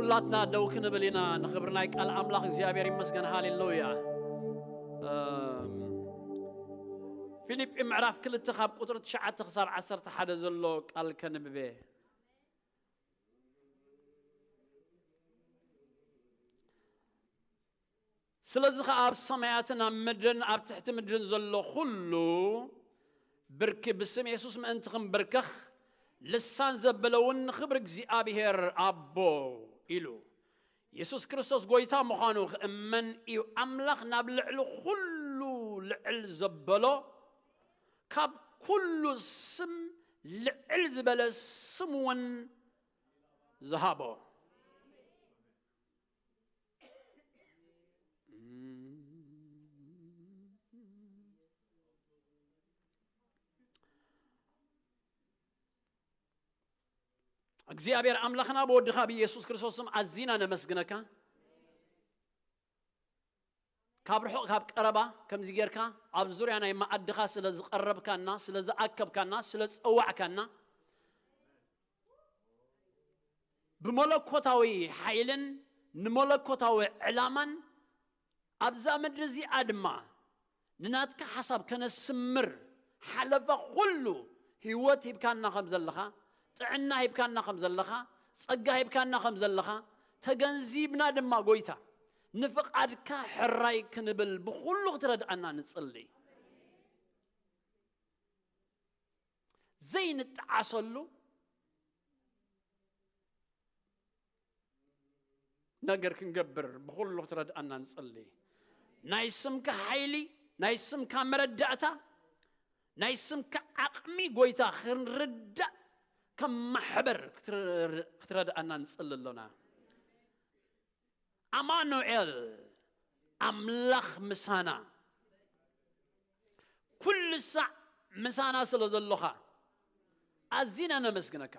ኩላትና ደው ክንብል ኢና። ንኽብሪ ናይ ቃል ኣምላኽ እግዚኣብሔር ይመስገን። ሃሌሉያ። እም፣ ፊልጲ ምዕራፍ ክልተ ካብ ቁጥሪ ትሽዓተ ክሳብ ዓሰርተ ሓደ ዘሎ ቃል ከንብቤ። ስለዚ ኸኣ ኣብ ሰማያትን ኣብ ምድርን ኣብ ትሕቲ ምድርን ዘሎ ኹሉ ብርኪ ብስም የሱስ ምእንቲ ክንብርከኽ፣ ልሳን ዘበለ እውን ንኽብሪ እግዚኣብሔር ኣቦ ኢሉ። የሱስ ክርስቶስ ጐይታ ምዃኑ ክእመን እዩ። ኣምላኽ ናብ ልዕሊ ኹሉ ልዕል ዘበሎ፣ ካብ ኩሉ ስም ልዕል ዝበለ ስም እውን ዝሃቦ። እግዚኣብሔር ኣምላኽና ብወድኻ ብኢየሱስ ክርስቶስ ስም ኣዚና ነመስግነካ። ካብ ርሑቕ ካብ ቀረባ ከምዚ ጌርካ ኣብ ዙርያ ናይ መኣድኻ ስለ ዝቐረብካና፣ ስለ ዝኣከብካና፣ ስለ ዝጸዋዕካና፣ ብመለኮታዊ ሓይልን ንመለኮታዊ ዕላማን ኣብዛ ምድሪ እዚኣ ድማ ንናትካ ሓሳብ ከነስምር፣ ሓለፋ ኩሉ ህይወት ሂብካና ከም ዘለኻ፣ ጥዕና ሂብካና ከም ዘለኻ፣ ጸጋ ሂብካና ከም ዘለኻ ተገንዚብና ድማ፣ ጐይታ፣ ንፍቓድካ ሕራይ ክንብል ብኹሉ ክትረድኣና ንጽሊ። ዘይንጠዓሰሉ ነገር ክንገብር ብኹሉ ክትረድኣና ንጽሊ። ናይ ስምካ ሓይሊ፣ ናይ ስምካ መረዳእታ፣ ናይ ስምካ ዓቕሚ፣ ጐይታ፣ ክንርዳእ ከም ማሕበር ክትር-፣ ክትረድኣና ንጽሊ ኣሎና። ኣማኑኤል፣ ኣምላኽ ምሳና፣ ኩሉ ሳዕ ምሳና ስለ ዘሎኻ ኣዚና ነመስግነካ።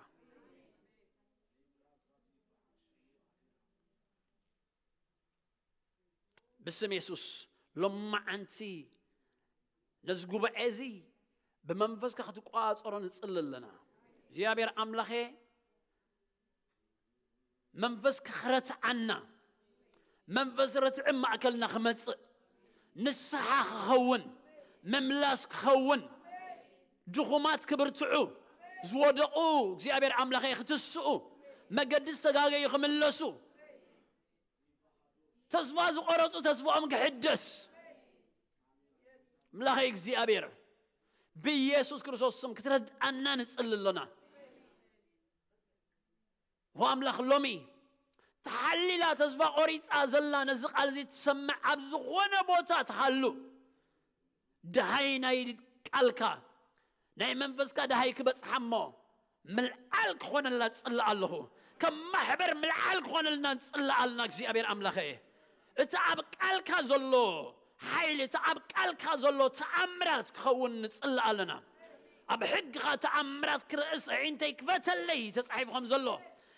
ብስም የሱስ ሎማዓንቲ ነዚ ጉባኤ እዚ ብመንፈስካ ክትቆጻጸሮ ንጽሊ ኣለና። እግዚኣብሔር ኣምላኸ፣ መንፈስ ክረትዓና፣ መንፈስ ርትዒ ማእከልና ክመጽእ፣ ንስሓ ክኸውን፣ ምምላስ ክኸውን፣ ድኹማት ክብርትዑ፣ ዝወደቑ እግዚኣብሔር ኣምላኸ ክትስኡ፣ መገዲ ዝተጋገዩ ክምለሱ፣ ተስፋ ዝቆረጹ ተስፋኦም ክሕደስ፣ ኣምላኸ እግዚኣብሔር ብኢየሱስ ክርስቶስ ስም ክትረድኣና ንጽሊ ኣሎና። ኦ ኣምላኽ፣ ሎሚ ተሓሊላ ተስፋ ቆሪጻ ዘላ ነዚ ቃል እዚ ትሰምዕ ኣብ ዝኾነ ቦታ ትሃሉ፣ ደሃይ ናይ ቃልካ ናይ መንፈስካ ደሃይ ክበጽሓ እሞ ምልዓል ክኾነልና ጽልእ ኣለኹ። ከም ማሕበር ምልዓል ክኾነልና ንጽልእ ኣለና። እግዚኣብሔር ኣምላኸ፣ እቲ ኣብ ቃልካ ዘሎ ሓይሊ፣ እቲ ኣብ ቃልካ ዘሎ ተኣምራት ክኸውን ንጽልእ ኣለና። ኣብ ሕግኻ ተኣምራት ክርእስ ኣዒንተይ ክፈተለይ ተጻሒፉ ከም ዘሎ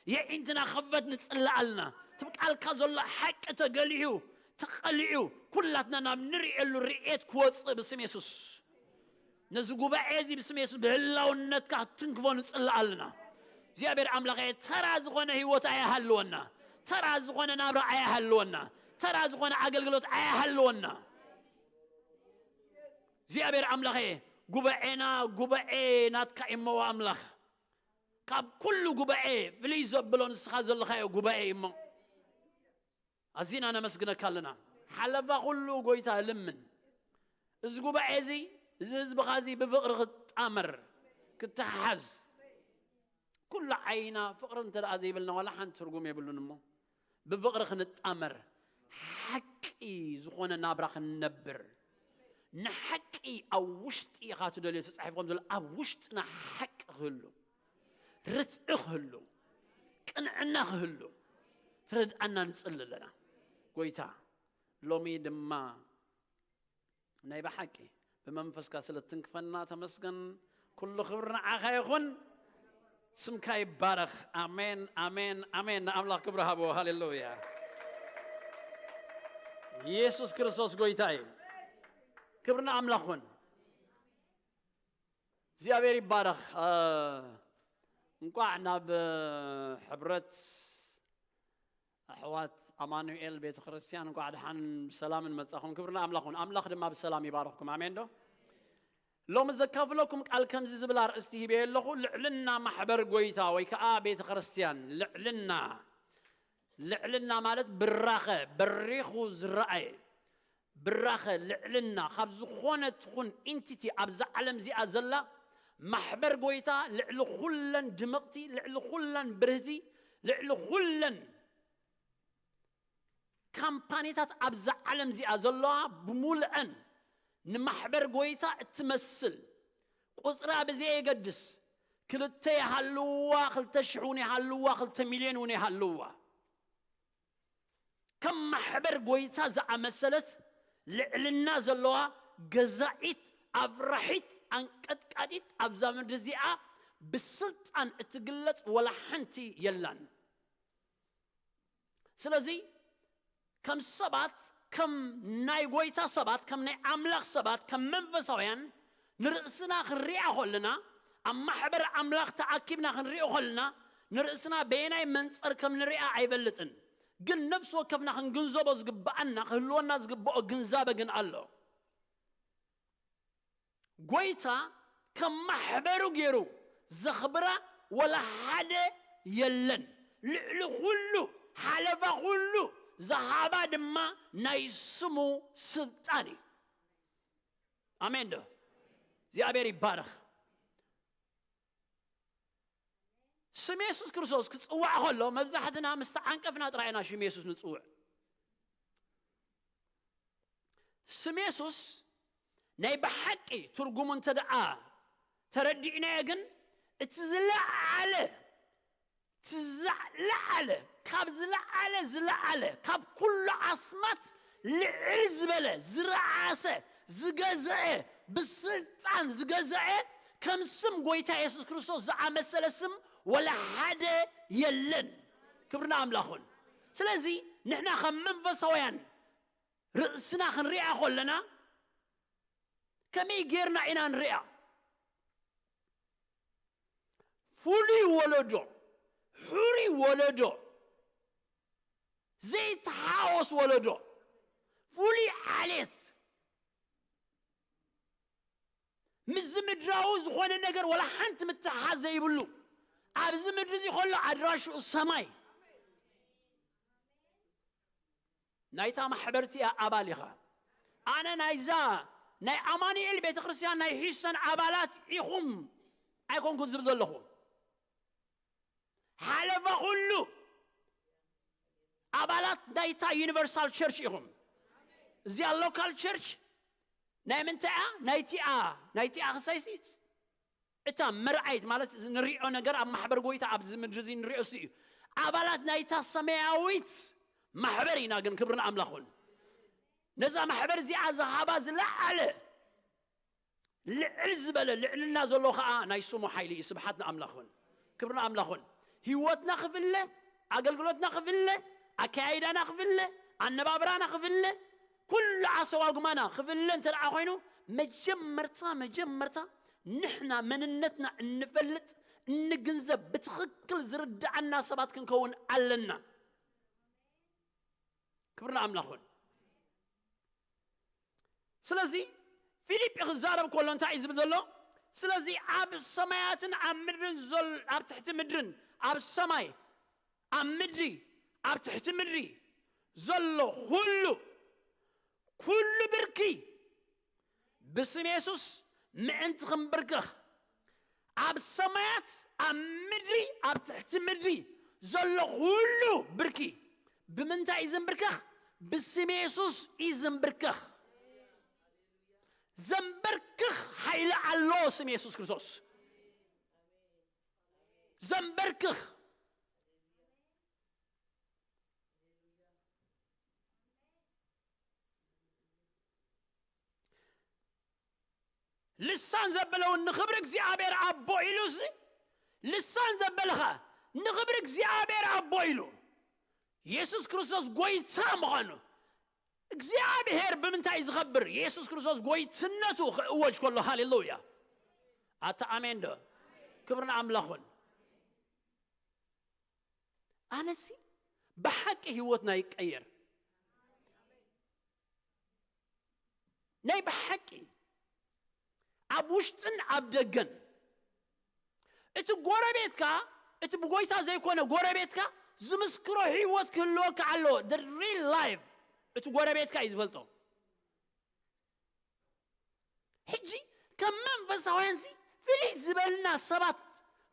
የዒንትና ክኽፈት ንጽልእ ኣለና። እቲ ቃልካ ዘሎ ሓቂ ተገሊሑ ተቐሊዑ ኩላትና ናብ ንርእየሉ ርእየት ክወጽእ ብስም የሱስ። ነዚ ጉባኤ እዚ ብስም የሱስ ብህላውነትካ ክትትንክፎ ንጽልእ ኣለና። እግዚኣብሔር ኣምላኸ፣ ተራ ዝኾነ ህይወት ኣያሃልወና፣ ተራ ዝኾነ ናብራ ኣያሃልወና፣ ተራ ዝኾነ ኣገልግሎት ኣያሃልወና። እግዚኣብሔር ኣምላኸ፣ ጉባኤና ጉባኤ ናትካ እሞ ኣምላኽ፣ ካብ ኩሉ ጉባኤ ፍልይ ዘብሎ ንስኻ ዘለኻዮ ጉባኤ እሞ ኣዚና ነመስግነካ ኣለና። ሓለፋ ኩሉ ጐይታ ልምን፣ እዚ ጉባኤ እዚ፣ እዚ ህዝብኻ እዚ ብፍቕሪ ክጣመር፣ ክተሓሓዝ፣ ኩሉ ዓይና ፍቕሪ እንተ ደኣ ዘይብልና ዋላ ሓንቲ ትርጉም የብሉን እሞ፣ ብፍቕሪ ክንጣመር፣ ሓቂ ዝኾነ ናብራ ክንነብር፣ ንሓቂ ኣብ ውሽጢ ኢኻ ትደልዮ ተጻሒፉ ከም ዘሎ ኣብ ውሽጥና ሓቂ ክህሉ፣ ርትዒ ክህሉ፣ ቅንዕና ክህሉ ትረድኣና ንጽሊ ኣለና። ጐይታ፣ ሎሚ ድማ ናይ ብሓቂ ብመንፈስካ ስለ ትንክፈና ተመስገን። ኩሉ ክብሪ ንዓኻ ይኹን። ስምካ ይባረኽ። ኣሜን፣ ኣሜን፣ ኣሜን። ንኣምላኽ ክብሪ ሃቦ። ሃሌሉያ። ኢየሱስ ክርስቶስ ጐይታ እዩ። ክብሪ ንኣምላኽ ይኹን። እግዚኣብሔር ይባረኽ። እ፣ እንቋዕ ናብ፣ እ፣ ሕብረት ኣሕዋት ኣማኑኤል ቤተ ክርስቲያን፣ እንኳዕ ደሓን ብሰላምን መጻኹም። ክብሪ ንኣምላኽ ይኹን። ኣምላኽ ድማ ብሰላም ይባርኽኩም። ኣሜን ዶ? ሎሚ ዘካፍለኩም ቃል ከምዚ ዝብል ኣርእስቲ ሂበዮ ኣለኹ፣ ልዕልና ማሕበር ጎይታ ወይ ከዓ ቤተ ክርስቲያን። ልዕልና፣ ልዕልና ማለት ብራኸ፣ በሪኹ ዝረኣየ ብራኸ፣ ልዕልና ካብ ዝኾነ ትኹን ኢንቲቲ ኣብዛ ዓለም እዚኣ ዘላ ማሕበር ጎይታ ልዕሊ ኩለን ድምቕቲ፣ ልዕሊ ኩለን ብርህቲ፣ ልዕሊ ኩለን ካምፓኒታት ኣብዛ ዓለም እዚኣ ዘለዋ ብምሉአን ንማሕበር ጎይታ እትመስል፣ ቁፅራ ብዘየገድስ፣ ክልተ ይሃልዋ፣ ክልተ ሽሕ እውን ይሃልዋ፣ ክልተ ሚልዮን እውን ይሃልዋ፣ ከም ማሕበር ጎይታ ዝኣመሰለት ልዕልና ዘለዋ ገዛኢት፣ ኣብራሒት፣ ኣንቀጥቃጢት ኣብዛ ምድሪ እዚኣ ብስልጣን እትግለጽ ወላ ሓንቲ የላን። ስለዚ ከም ሰባት፣ ከም ናይ ጎይታ ሰባት፣ ከም ናይ ኣምላኽ ሰባት፣ ከም መንፈሳውያን ንርእስና ክንሪኣ ከለና፣ ኣብ ማሕበር ኣምላኽ ተኣኪብና ክንሪኦ ከለና፣ ንርእስና በየናይ መንጸር ከም ንሪኣ ኣይበልጥን። ግን ነፍሲ ወከፍና ክንግንዘቦ ዝግብኣና፣ ክህልወና ዝግብኦ ግንዛበ ግን ኣሎ። ጎይታ ከም ማሕበሩ ገይሩ ዘኽብራ ወላ ሓደ የለን። ልዕሊ ኩሉ፣ ሓለፋ ኩሉ ዝሃባ ድማ ናይ ስሙ ስልጣን እዩ። ኣሜን ዶ? እግዚኣብሔር ይባረኽ። ስም የሱስ ክርስቶስ ክጽዋዕ ከሎ መብዛሕትና ምስ ተዓንቀፍና ጥራይ ኢና ሽም የሱስ ንጽውዕ። ስም የሱስ ናይ ብሓቂ ትርጉሙ እንተ ደኣ ተረዲእናዮ ግን እቲ ዝለዓለ፣ እቲ ዝለዓለ፣ ካብ ዝለዓለ፣ ዝለዓለ፣ ካብ ኩሉ ኣስማት ልዕል ዝበለ፣ ዝረኣሰ፣ ዝገዘአ፣ ብስልጣን ዝገዘአ ከም ስም ጎይታ የሱስ ክርስቶስ ዝኣመሰለ ስም ወላ ሓደ የለን። ክብርና ኣምላኹን። ስለዚ ንሕና ከም መንፈሳውያን ርእስና ክንሪኣ ከለና ከመይ ጌርና ኢና ንሪኣ? ፍሉይ ወለዶ፣ ሕሩይ ወለዶ፣ ዘይተሓወስ ወለዶ፣ ፍሉይ ዓሌት፣ ምስዚ ምድራዊ ዝኾነ ነገር ወላ ሓንቲ ምትሓዝ ዘይብሉ፣ ኣብዚ ምድሪ እዚ ከሎ ኣድራሽኡ ሰማይ። ናይታ ማሕበርቲ ኣባል ኢኻ። ኣነ ናይዛ ናይ ኣማኑኤል ቤተ ክርስቲያን ናይ ሂሰን ኣባላት ኢኹም ኣይኮንኩን ዝብል ዘለኹ። ሓለፋ ኩሉ ኣባላት ናይታ ዩኒቨርሳል ቸርች ኢኹም። እዚኣ ሎካል ቸርች ናይ ምንታይ እያ? ናይቲኣ፣ ናይቲኣ ክሳይሲ እታ መርኣይት ማለት ንሪኦ ነገር ኣብ ማሕበር ጎይታ ኣብዚ ምድሪ እዚ ንሪኦ እሱ እዩ። ኣባላት ናይታ ሰማያዊት ማሕበር ኢና፣ ግን ክብሪ ንኣምላኹን። ነዛ ማሕበር እዚኣ ዝሃባ ዝለዓለ ልዕል ዝበለ ልዕልና ዘሎ ኸዓ ናይ ስሙ ሓይሊ እዩ። ስብሓት ንኣምላኹን፣ ክብሪ ንኣምላኹን። ህይወትና ክፍለ፣ ኣገልግሎትና ክፍለ፣ ኣከያይዳና ክፍለ፣ ኣነባብራና ክፍለ፣ ኩሉ ኣሰዋጉማና ክፍለ እንተ ደኣ ኮይኑ፣ መጀመርታ፣ መጀመርታ ንሕና መንነትና እንፈልጥ፣ እንግንዘብ፣ ብትኽክል ዝርድኣና ሰባት ክንከውን ኣለና። ክብሪ ንኣምላኹን። ስለዚ ፊልጲ ክዛረብ ከሎ እንታይ እዩ ዝብል ዘሎ? ስለዚ ኣብ ሰማያትን ኣብ ምድርን ዘል-፣ ኣብ ትሕቲ ምድርን፣ ኣብ ሰማይ፣ ኣብ ምድሪ፣ ኣብ ትሕቲ ምድሪ ዘሎ ኩሉ፣ ኩሉ ብርኪ ብስም የሱስ ምእንቲ ክንብርከኽ፣ ኣብ ሰማያት፣ ኣብ ምድሪ፣ ኣብ ትሕቲ ምድሪ ዘሎ ኩሉ ብርኪ ብምንታይ እዩ ዝንብርከኽ? ብስም የሱስ እዩ ዝንብርከኽ። ዘንበርክኽ ሓይሊ ኣሎ ስም የሱስ ክርስቶስ። ዘንበርክኽ። ልሳን ዘበለ እውን ንኽብሪ እግዚኣብሔር ኣቦ ኢሉ፣ እዚ ልሳን ዘበለ ኸ ንኽብሪ እግዚኣብሔር ኣቦ ኢሉ፣ የሱስ ክርስቶስ ጎይታ ምዃኑ። እግዚኣብሔር ብምንታይ እዩ ዝኸብር? የሱስ ክርስቶስ ጎይትነቱ ክእወጅ ከሎ። ሃሌሉያ! ኣታ ኣሜን ዶ? ክብሪ ንኣምላኹን። ኣነሲ ብሓቂ ህይወትና ይቀየር። ናይ ብሓቂ ኣብ ውሽጥን ኣብ ደገን እቲ ጎረቤትካ፣ እቲ ብጎይታ ዘይኮነ ጎረቤትካ ዝምስክሮ ህይወት ክህልወካ ኣለዎ። The real life እቲ ጎረቤትካ እዩ ዝፈልጦ። ሕጂ ከም መንፈሳውያን ሲ ፍልይ ዝበልና ሰባት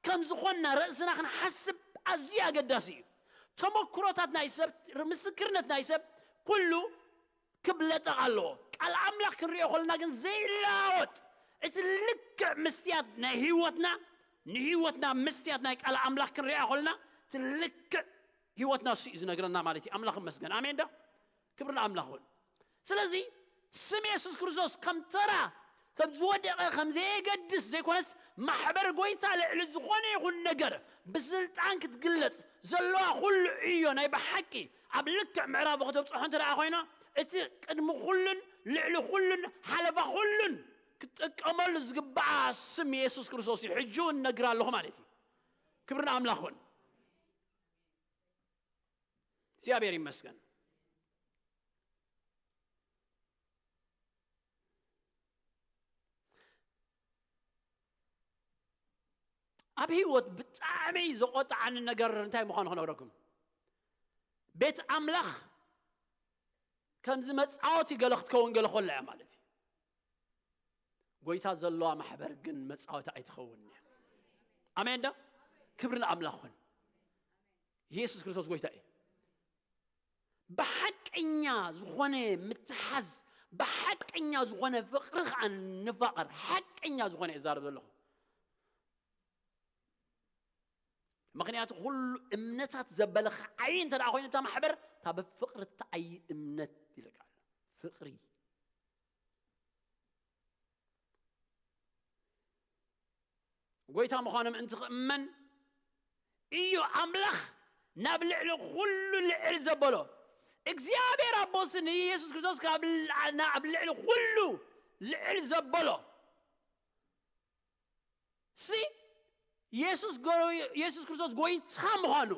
ከም ዝኾንና ርእስና ክንሓስብ ኣዝዩ ኣገዳሲ እዩ። ተመክሮታት ናይ ሰብ፣ ምስክርነት ናይ ሰብ ኩሉ ክብለጠቕ ኣለዎ። ቃል ኣምላኽ ክንሪኦ ከለና ግን ዘይለዋወጥ እቲ ልክዕ ምስትያት ናይ ህይወትና፣ ንህይወትና ምስትያት ናይ ቃል ኣምላኽ ክንሪኣ ከለና እቲ ልክዕ ህይወትና እሱ እዩ ዝነግረና ማለት እዩ። ኣምላኽ ይመስገን። ኣሜን ዶ? ክብሪ ንኣምላኽ ይኹን። ስለዚ ስም የሱስ ክርስቶስ ከም ተራ፣ ከም ዝወደቐ፣ ከም ዘየገድስ ዘይኮነስ ማሕበር ጎይታ ልዕሊ ዝኾነ ይኹን ነገር ብስልጣን ክትግለጽ ዘለዋ ኩሉ ዕዮ ናይ ብሓቂ ኣብ ልክዕ ምዕራፉ ከተብጽሖ እንተ ደኣ ኮይና እቲ ቅድሚ ኩሉን ልዕሊ ኩሉን ሓለፋ ኩሉን ክትጥቀመሉ ዝግባኣ ስም የሱስ ክርስቶስ እዩ። ሕጂ እውን እነግር ኣለኹ ማለት እዩ። ክብሪ ንኣምላኽ ይኹን። እግዚኣብሔር ይመስገን። ኣብ ህይወት ብጣዕሚ ዘቆጣዓኒ ነገር እንታይ ምዃኑ ክነግረኩም። ቤት ኣምላኽ ከምዚ መጻወቲ ገለ ክትከውን ገለ ከሎ እያ ማለት እዩ። ጎይታ ዘለዋ ማሕበር ግን መጻወቲ ኣይትኸውን እያ። ኣሜን ዶ? ክብሪ ንኣምላኽ ይኹን። ኢየሱስ ክርስቶስ ጎይታ እዩ። ብሓቀኛ ዝኾነ ምትሓዝ፣ ብሓቀኛ ዝኾነ ፍቕሪ ኸዓ ንፋቐር። ሓቀኛ ዝኾነ እየ ዝዛረብ ዘለኹ። ምኽንያቱ ኩሉ እምነታት ዘበለ ኸዓይ እንተ ደኣ ኮይኑ እታ ማሕበር እታ ብፍቕሪ እትዓዪ እምነት ይልቃል። ፍቕሪ ጎይታ ምዃኑ ምእንቲ ክእመን እዩ ኣምላኽ ናብ ልዕሊ ኩሉ ልዕል ዘበሎ። እግዚኣብሔር ኣቦስ ንኢየሱስ ክርስቶስ ካብ ል-፣ ናብ ልዕሊ ኩሉ ልዕል ዘበሎ። ሲ የሱስ ጎ-፣ የሱስ ክርስቶስ ጎይታ ምዃኑ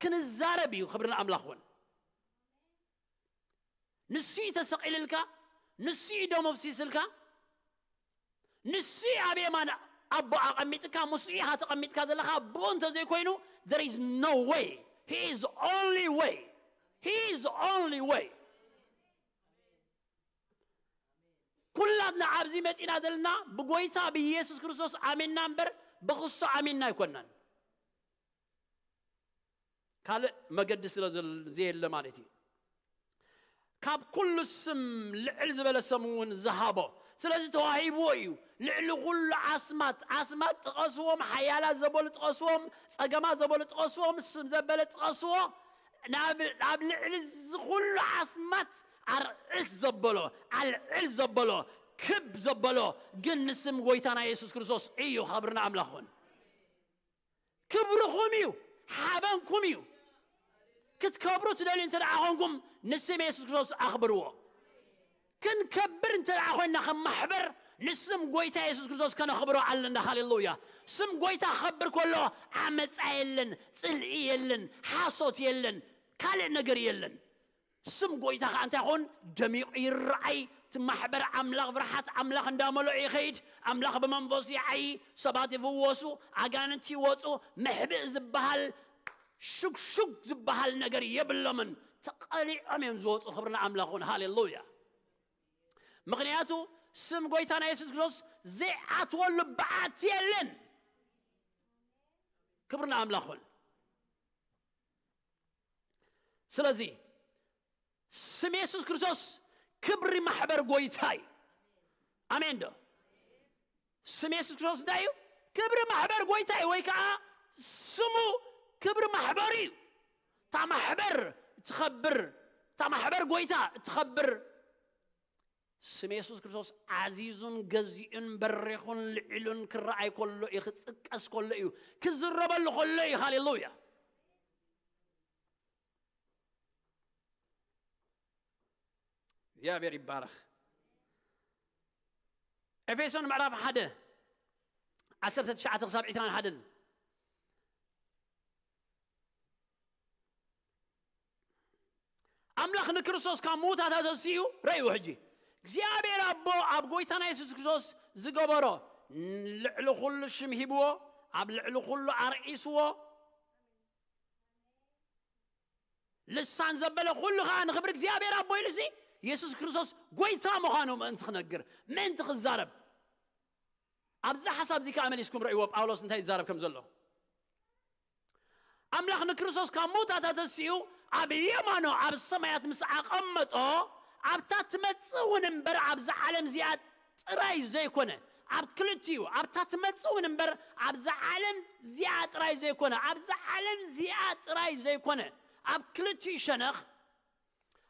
ክንዛረብ እዩ። ክብሪ ንኣምላኽ እውን። ንሱ እዩ ተሰቒልልካ፣ ንሱ እዩ ደሙ ኣፍሲስልካ፣ ንሱ እዩ ኣብ የማን ኣቦ ኣቐሚጥካ፣ ምስኡ ኢኻ ተቐሚጥካ ዘለኻ። ብኡ እንተዘይኮይኑ፣ there is no way. He is only way. He is only way. ኩላትና ኣብዚ መጺና ዘለና ብጎይታ ብኢየሱስ ክርስቶስ ኣሚንና እምበር ብኽሱ ኣሚንና ኣይኮናን። ካልእ መገዲ ስለ ዘል-፣ ዘየለ ማለት እዩ። ካብ ኩሉ ስም ልዕል ዝበለ ስም እውን ዝሃቦ። ስለዚ ተዋሂብዎ እዩ። ልዕሊ ኩሉ ኣስማት፣ ኣስማት ጥቐስዎም፣ ሓያላት ዘበሉ ጥቐስዎም፣ ጸገማት ዘበሉ ጥቐስዎም፣ ስም ዘበለ ጥቐስዎ። ናብ፣ ናብ ልዕሊ እዚ ኩሉ ኣስማት ኣርእስ ዘበሎ፣ ኣልዕል ዘበሎ፣ ክብ ዘበሎ ግን ንስም ጎይታና የሱስ ክርስቶስ እዩ። ክብሪ ንኣምላኽ ይኹን። ክብርኹም እዩ፣ ሓበንኩም እዩ። ክትከብሩ ትደልዩ እንተ ደኣ ኾንኩም ንስም የሱስ ክርስቶስ ኣኽብርዎ። ክንከብር እንተ ደኣ ኮይንና ከም ማሕበር ንስም ጎይታ የሱስ ክርስቶስ ከነኽብሮ ኣለና። ሃሌሉያ። ስም ጎይታ ክኸብር ከሎ ዓመፃ የለን፣ ፅልኢ የለን፣ ሓሶት የለን፣ ካልእ ነገር የለን። ስም ጎይታ ኸዓ እንታይ ኾን ደሚቑ ይረኣይ። እቲ ማሕበር ኣምላኽ ፍርሓት ኣምላኽ እንዳመልኦ ይኸይድ። ኣምላኽ ብመንፈሱ ይዓዪ፣ ሰባት ይፍወሱ፣ ኣጋንንቲ ይወፁ። ምሕብእ ዝበሃል ሽግሹግ ዝበሃል ነገር የብሎምን። ተቐሊዖም እዮም ዝወፁ። ክብሪ ንኣምላኽ ይኹን። ሃሌሉያ። ምኽንያቱ ስም ጎይታና የሱስ ክርስቶስ ዘይኣትወሉ በዓቲ የለን። ክብሪ ንኣምላኽ ይኹን። ስለዚ ስም የሱስ ክርስቶስ ክብሪ ማሕበር ጎይታ እዩ። ኣሜን ዶ? ስም የሱስ ክርስቶስ እንታይ እዩ? ክብሪ ማሕበር ጎይታ እዩ፣ ወይ ከዓ ስሙ ክብሪ ማሕበር እዩ። እታ ማሕበር እትኸብር፣ እታ ማሕበር ጎይታ እትኸብር ስም የሱስ ክርስቶስ ዓዚዙን ገዚኡን በሪኹን ልዒሉን ክረኣይ ከሎ እዩ፣ ክጥቀስ ከሎ እዩ፣ ክዝረበሉ ከሎ እዩ። ሃሌሉያ። እግዚኣብሔር ይባረኽ። ኤፌሶን ምዕራፍ ሓደ ዓሰርተ ትሽዓተ ክሳብ ዕስራን ሓደን። ኣምላኽ ንክርስቶስ ካብ ምዉታት ኣተሲኡ ረእይዎ። ሕጂ እግዚኣብሔር ኣቦ ኣብ ጎይታና የሱስ ክርስቶስ ዝገበሮ፣ ልዕሊ ኩሉ ሽም ሂብዎ፣ ኣብ ልዕሊ ኩሉ ኣርዒስዎ። ልሳን ዘበለ ኩሉ ኸዓ ንኽብሪ እግዚኣብሔር ኣቦ ኢሉሲ የሱስ ክርስቶስ ጎይታ ምዃኑ ምእንቲ ክነግር፣ ምእንቲ ክዛረብ። ኣብዚ ሓሳብ እዚ ከኣ መሊስኩም ረእይዎ ጳውሎስ እንታይ ይዛረብ ከም ዘሎ። ኣምላኽ ንክርስቶስ ካብ ምዉታት ኣተሲኡ ኣብ የማኖ ኣብ ሰማያት ምስ ኣቐመጦ፣ ኣብታ ትመጽእ እውን እምበር ኣብዛ ዓለም እዚኣ ጥራይ ዘይኮነ፣ ኣብ ክልቲኡ፣ ኣብታ ትመጽእ እውን እምበር ኣብዛ ዓለም እዚኣ ጥራይ ዘይኮነ፣ ኣብዛ ዓለም እዚኣ ጥራይ ዘይኮነ፣ ኣብ ክልቲኡ ሸነኽ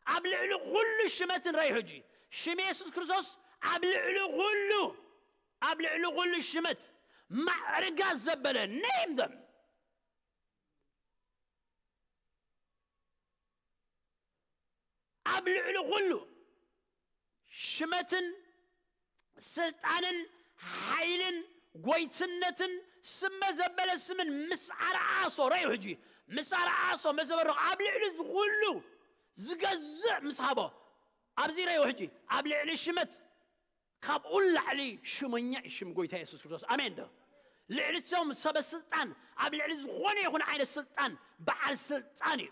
ኣብ ልዕሊ ኩሉ ሽመትን ረይ ሕጂ ሽም የሱስ ክርስቶስ ኣብ ልዕሊ ኩሉ ኣብ ልዕሊ ኩሉ ሽመት ማዕርጋ ዘበለ name them ኣብ ልዕሊ ኩሉ ሽመትን ስልጣንን ሓይልን ጎይትነትን ስመ ዘበለ ስምን ምስ ኣርዓሶ ረዩ ሕጂ ምስ ኣርዓሶ መዘበሮ ኣብ ልዕሊ ዝኩሉ ዝገዝእ ምስ ሃቦ ኣብዚ ረዩ ሕጂ ኣብ ልዕሊ ሽመት ካብኡ ላዕሊ ሽመኛ እዩ ሽም ጎይታ የሱስ ክርስቶስ ኣሜን ዶ ልዕሊ እቶም ሰበ ስልጣን ኣብ ልዕሊ ዝኾነ ይኹን ዓይነት ስልጣን በዓል ስልጣን እዩ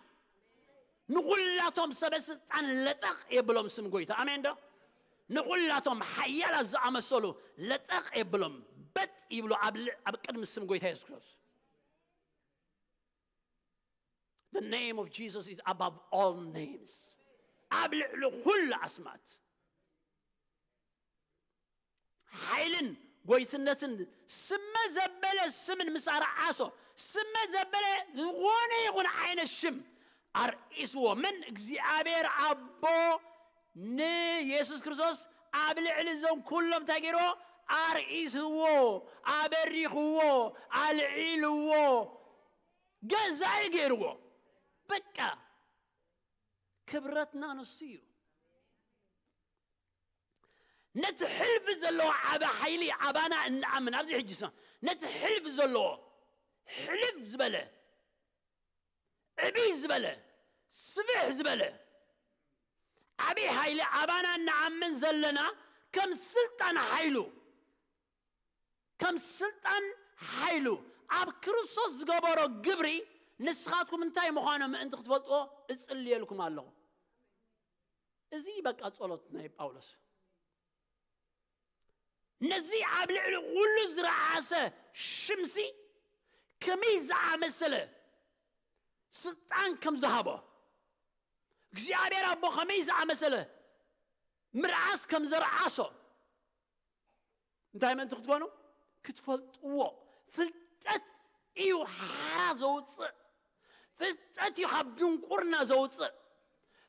ንኹላቶም ሰበ ስልጣን ለጠቕ የብሎም ስም ጎይታ ኣሜን ዶ ንኹላቶም ሓያላት ዝኣመሰሉ ለጠቕ የብሎም በጥ ይብሉ ኣብ ል- ኣብ ቅድሚ ስም ጎይታ የሱስ ክርስቶስ The name of Jesus is above all names ኣብ ልዕሊ ኩሉ ኣስማት ሓይልን ጎይትነትን ስመ ዘበለ ስምን ምስ ኣርዓሶ ስመ ዘበለ ዝኾነ ይኹን ዓይነት ሽም ኣርኢስዎ መን እግዚኣብሔር ኣቦ ንየሱስ ክርስቶስ ኣብ ልዕሊ እዞም ኩሎም እንታይ ገይርዎ ኣርኢስዎ ኣበሪኽዎ ኣልዒልዎ ገዛኢ ገይርዎ በቃ ክብረትና ንሱ እዩ ነቲ ሕልፊ ዘለዎ ዓበ ሓይሊ ኣባና እንኣምን ኣብዚ ሕጂ ስማ ነቲ ሕልፊ ዘለዎ ሕልፍ ዝበለ ዕብይ ዝበለ ስፍሕ ዝበለ ዓብይ ሓይሊ ኣባና እንኣምን ዘለና ከም ስልጣን ሓይሉ ከም ስልጣን ሓይሉ ኣብ ክርስቶስ ዝገበሮ ግብሪ ንስኻትኩም እንታይ ምዃኖ ምእንቲ ክትፈልጥዎ እጽልየልኩም ኣለኹ እዚ በቃ ጸሎት ናይ ጳውሎስ ነዚ ኣብ ልዕሊ ኩሉ ዝረዓሰ ሽምሲ ከመይ ዝኣመሰለ ስልጣን ከም ዝሃቦ እግዚኣብሔር ኣቦ ከመይ ዝኣመሰለ ምርዓስ ከም ዘርዓሶ እንታይ ምእንቲ ክትኮኑ ክትፈልጥዎ ፍልጠት እዩ ሓራ ዘውፅእ ፍልጠት እዩ ካብ ድንቁርና ዘውፅእ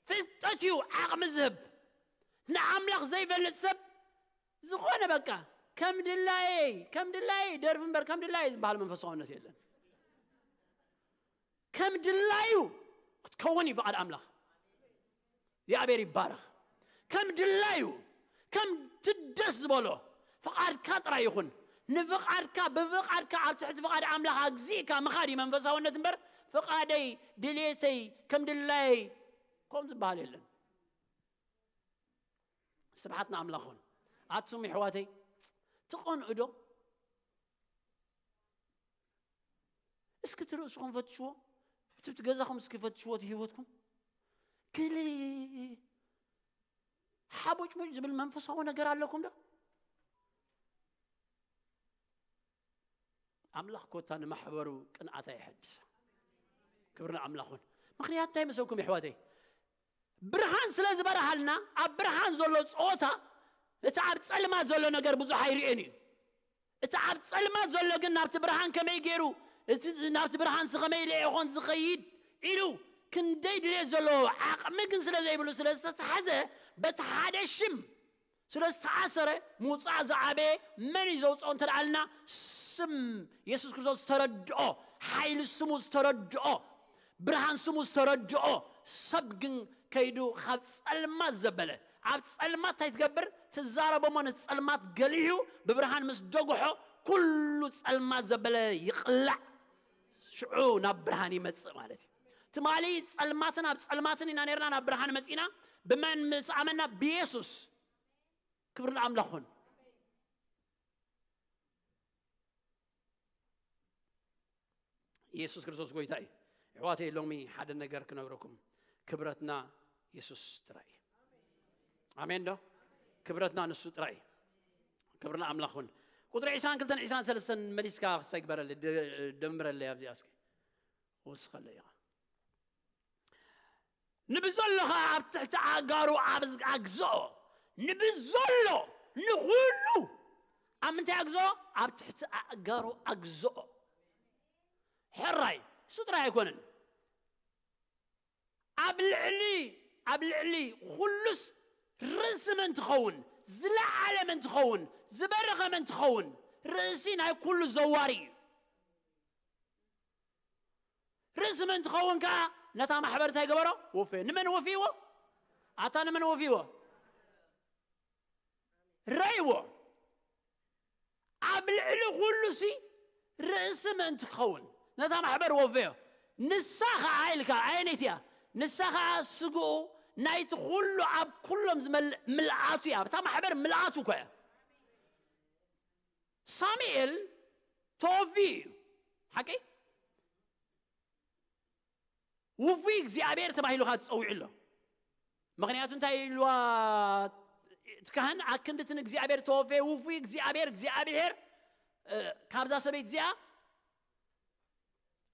ፍልጠት እዩ ዓቕሚ ዝህብ ንኣምላኽ ዘይፈልጥ ሰብ ዝኾነ በቃ ከም ድላየይ ከም ድላየይ ደርፊ እምበር ከም ድላየይ ዝበሃል መንፈሳውነት የለን ከም ድላዩ ክትከውን እዩ ፍቓድ ኣምላኽ እግዚኣብሔር ይባረኽ ከም ድላዩ ከም ትደስ ዝበሎ ፍቓድካ ጥራይ ይኹን ንፍቓድካ ብፍቓድካ ኣብ ትሕቲ ፍቓድ ኣምላኽ ኣግዚእካ ምኻድ እዩ መንፈሳውነት እምበር ፍቓደይ ድሌተይ ከም ድላየይ ከምኡ ዝበሃል የለን ስብሓት ንኣምላኽ ይኹን ኣቱም የሕዋተይ ትቐንኡ ዶ እስኪ እቲ ርእስኹም ፈትሽዎ እቲ እቲ ገዛኹም እስኪ ፈትሽዎ እቲ ህይወትኩም ክል ሓቦጭቦጭ ዝብል መንፈሳዊ ነገር ኣለኩም ዶ ኣምላኽ ኮታ ንማሕበሩ ቅንኣታ ይሐድስ ክብሪ ንኣምላኽ ይኹን ምኽንያት እንታይ መሰልኩም የሕዋተይ ብርሃን ስለ ዝበርሃልና ኣብ ብርሃን ዘሎ ጸወታ እቲ ኣብ ጸልማት ዘሎ ነገር ብዙሕ ኣይርእን እዩ እቲ ኣብ ጸልማት ዘሎ ግን ናብቲ ብርሃን ከመይ ገይሩ እቲ ናብቲ ብርሃንሲ ከመይ ኢለ ይኾን ዝኸይድ ኢሉ ክንደይ ድሌት ዘለዎ ዓቕሚ ግን ስለ ዘይብሉ ስለ ዝተተሓዘ በቲ ሓደ ሽም ስለ ዝተኣሰረ ምውፃእ ዝዓበየ መን እዩ ዘውፅኦ እንተ ደኣልና ስም የሱስ ክርስቶስ ዝተረድኦ ሓይሊ ስሙ ዝተረድኦ ብርሃን ስሙ ዝተረድኦ ሰብ ግን ከይዱ ካብ ጸልማት ዘበለ ኣብ ጸልማት እንታይ ትገብር ትዛረቦሞ ነቲ ጸልማት ገሊሁ ብብርሃን ምስ ደጉሖ ኩሉ ጸልማት ዘበለ ይቕላዕ ሽዑ ናብ ብርሃን ይመጽእ ማለት እዩ ትማሊ ጸልማትን ኣብ ጸልማትን ኢና ነርና፣ ናብ ብርሃን መጺና። ብመን ምስ ኣመና? ብየሱስ። ክብሪ ንኣምላኽ ይኹን። የሱስ ክርስቶስ ጎይታ እዩ። ኣሕዋተይ፣ ሎሚ ሓደ ነገር ክነግረኩም። ክብረትና የሱስ ጥራይ እዩ። ኣሜን ዶ? ክብረትና ንሱ ጥራይ እዩ። ክብሪ ንኣምላኽ ይኹን። ቁጽሪ ዒስራን ክልተን ዒስራን ሰለስተን መሊስካ ክሳይ ግበረለይ፣ ደ-፣ ደምረለይ ኣብዚኣ እስኪ። ወስኸለይ ኢኻ። ንብዘሎ ኸኣ ኣብ ትሕቲ ኣእጋሩ ኣብ-፣ ኣግዝኦ። ንብዘሎ፣ ንኹሉ ኣብ ምንታይ ኣግዝኦ? ኣብ ትሕቲ ኣእጋሩ ኣግዝኦ። ሕራይ፣ እሱ ጥራይ ኣይኮነን። ኣብ ልዕሊ፣ ኣብ ልዕሊ ኩሉስ ርእሲ ምእንቲ ኸውን፣ ዝለዓለ ምእንቲ ኸውን፣ ዝበረኸ ምእንቲ ኸውን፣ ርእሲ ናይ ኩሉ ዘዋሪ እዩ። ርእሲ ምእንቲ ኸውን ከኣ ነታ ማሕበር እንታይ ገበሮ? ወፈዮ። ንመን ወፍይዎ? ኣታ ንመን ወፍይዎ? ረእይዎ። ኣብ ልዕሊ ኩሉ ሲ ርእሲ ምእንቲ ክኸውን ነታ ማሕበር ወፈዮ። ንሳ ኸዓ ኢልካ ኣየነይቲ እያ? ንሳ ኸዓ ስግኡ ናይቲ ኩሉ ኣብ ኩሎም ዝመልእ ምልኣቱ እያ። እታ ማሕበር ምልኣቱ እኮ እያ። ሳሙኤል ተወፊዩ እዩ። ሓቂ? ውፉይ እግዚኣብሔር ተባሂሉ ኸዓ ተጸዊዑ ኣሎ። ምኽንያቱ እንታይ ኢልዋ እቲ ካህን? ኣክንዲ እቲ ንእግዚኣብሔር ተወፈየ ውፉይ እግዚኣብሔር፣ እግዚኣብሔር፣ እ፣ ካብዛ ሰበይቲ እዚኣ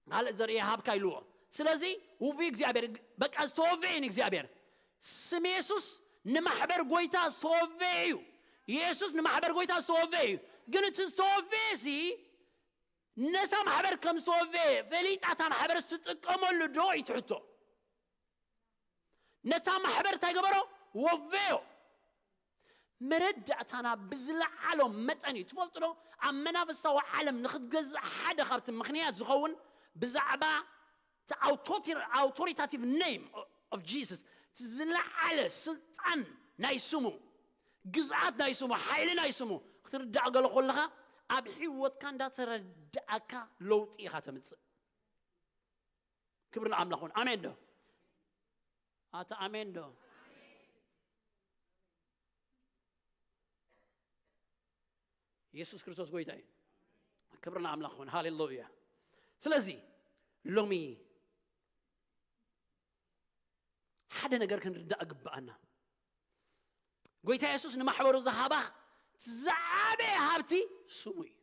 ካልእ ዘርኢ ይሃብካ ኢልዎ። ስለዚ ውፉይ እግዚኣብሔር፣ በቃ ዝተወፈየ እዩ ንእግዚኣብሔር። ስም የሱስ ንማሕበር ጎይታ ዝተወፈየ እዩ። የሱስ ንማሕበር ጎይታ ዝተወፈየ እዩ። ግን እቲ ዝተወፈየ ሲ ነታ ማሕበር ከም ዝተወፈየ ፈሊጣ እታ ማሕበር ትጥቀመሉ ዶ እዩ እቲ ሕቶ። ነታ ማሕበር እንታይ ገበሮ? ወፈዮ። መረዳእታና ብዝለዓሎ መጠን እዩ። ትፈልጡ ዶ? ኣብ መናፍስታዊ ዓለም ንኽትገዝእ ሓደ ካብቲ ምኽንያት ዝኸውን ብዛዕባ እቲ ኣውቶቲ-፣ ኣውቶሪታቲቭ ኔም ኦፍ ጂሰስ፣ እቲ ዝለዓለ ስልጣን ናይ ስሙ፣ ግዝኣት ናይ ስሙ፣ ሓይሊ ናይ ስሙ ክትርዳእ ገለ ከለኻ ኣብ ህይወትካ እንዳተረዳእካ ለውጢ ኢኻ ተምጽእ። ክብሪ ንኣምላኽ ይኹን። ኣሜን ዶ? ኣታ ኣሜን ዶ? የሱስ ክርስቶስ ጎይታ እዩ። ክብሪ ንኣምላኽ ይኹን። ሃሌሉያ። ስለዚ ሎሚ ሓደ ነገር ክንርዳእ ግብኣና። ጎይታ የሱስ ንማሕበሩ ዝሃባ ዝዓበየ ሃብቲ ስሙ እዩ።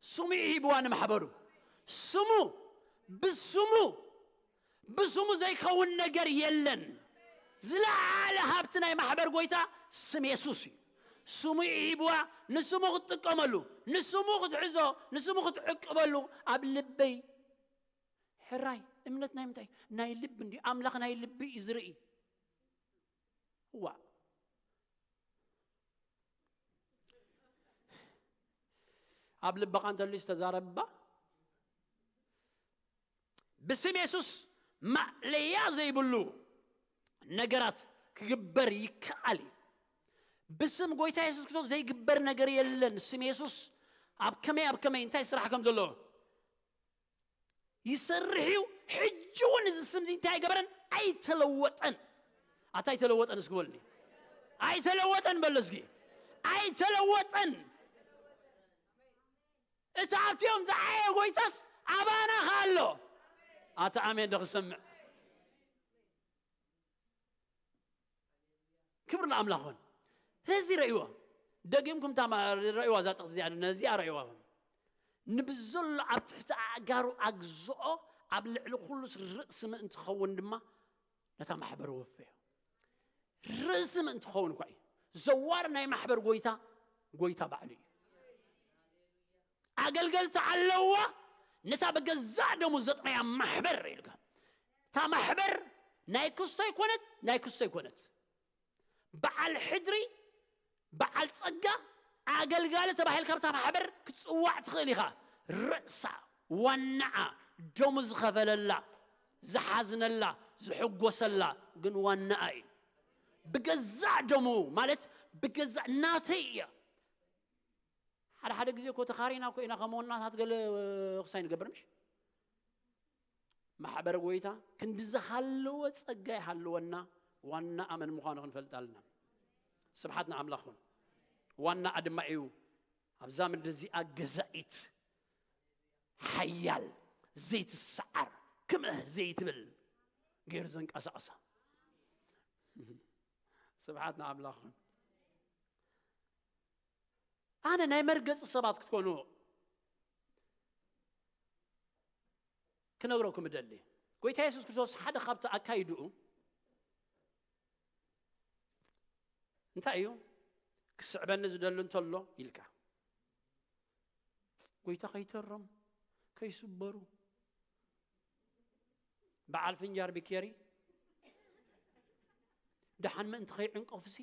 ስሙ እዩ ሂብዋ ንማሕበሩ። ስሙ፣ ብስሙ፣ ብስሙ ዘይከውን ነገር የለን። ዝለዓለ ሃብቲ ናይ ማሕበር ጎይታ ስም የሱስ እዩ። ስሙ እዩ ሂብዋ፣ ንስሙ ክትጥቀመሉ፣ ንስሙ ክትሕዞ፣ ንስሙ ክትዕቅበሉ። ኣብ ልበይ ሕራይ፣ እምነት ናይ ምንታይ? ናይ ልቢ እንዲ፣ ኣምላኽ ናይ ልቢ እዩ ዝርኢ። እዋ። ኣብ ልብኻ እንተልዩ ዝተዛረብባ፣ ብስም የሱስ ማእለያ ዘይብሉ ነገራት ክግበር ይከኣል እዩ። ብስም ጎይታ የሱስ ክርስቶስ ዘይግበር ነገር የለን። ስም የሱስ ኣብ ከመይ፣ ኣብ ከመይ፣ እንታይ ስራሕ ከም ዘለዎ ይሰርሕ እዩ። ሕጂ እውን እዚ ስም እዚ እንታይ ኣይገበረን? ኣይተለወጠን። ኣታ ኣይተለወጠን እስኪ በሉኒ። ኣይተለወጠን በሎ እስኪ። ኣይተለወጠን። እቲ ኣብቲኦም ዝዓየ ጎይታስ ኣባና ኸኣ ኣሎ። ኣታ ኣሜን ዶ ክሰምዕ? ክብሪ ንኣምላኽ ይኹን። ስለዚ ረእይዎ። ደጊምኩም እታ ማ-፣ ረእይዋ እዛ ጥቕሲ እዚኣ፣ ነዚኣ ረእይዋ። ንብዘሎ ኣብ ትሕቲ ኣእጋሩ ኣግዝኦ፣ ኣብ ልዕሊ ኩሉስ ርእሲ ምእንቲ ኸውን ድማ ነታ ማሕበር ወፈዮ። ርእሲ ምእንቲ ኸውን እኳ እዩ። ዘዋሪ ናይ ማሕበር ጎይታ፣ ጎይታ ባዕሉ እዩ። ኣገልገልቲ ኣለዋ፣ ነታ ብገዛእ ደሙ ዘጥረያ ማሕበር ኢልካ። እታ ማሕበር ናይ ክስቶ ኣይኮነት፣ ናይ ክስቶ ኣይኮነት። በዓል ሕድሪ፣ በዓል ጸጋ፣ ኣገልጋሊ ተባሂልካ ብታ ማሕበር ክትጽዋዕ ትኽእል ኢኻ። ርእሳ፣ ዋናኣ፣ ደሙ ዝኸፈለላ፣ ዝሓዝነላ፣ ዝሕጎሰላ ግን ዋናኣ እዩ። ብገዛእ ደሙ ማለት ብገዛእ ናተይ እያ። ሓደ ሓደ ግዜ እኮ ተኻሪና እኮ ኢና ከም ወናታት ገለ ክሳይ ንገብር ምሽ? ማሕበር ጎይታ ክንዲ ዝሃለወ ጸጋ ይሃለወና፣ ዋና ኣመን ምዃኑ ክንፈልጥ ኣለና። ስብሓት ንኣምላኽ ይኹን። ዋና ኣድማ እዩ። ኣብዛ ምድሪ እዚኣ ገዛኢት፣ ሓያል፣ ዘይትሰዓር፣ ክምእ ዘይትብል ገይሩ ዘንቀሳቕሳ። ስብሓት ንኣምላኽ ይኹን። ኣነ ናይ መርገጺ ሰባት ክትኮኑ ክነግረኩም እደሊ። ጎይታ የሱስ ክርስቶስ ሓደ ካብቲ ኣካይድኡ እንታይ እዩ? ክስዕበኒ ዝደሊ እንተሎ ኢልካ፣ ጎይታ ከይተሮም፣ ከይስበሩ፣ በዓል ፍንጃር ቢኬሪ፣ ደሓን ምእንቲ ከይዕንቀፉሲ፣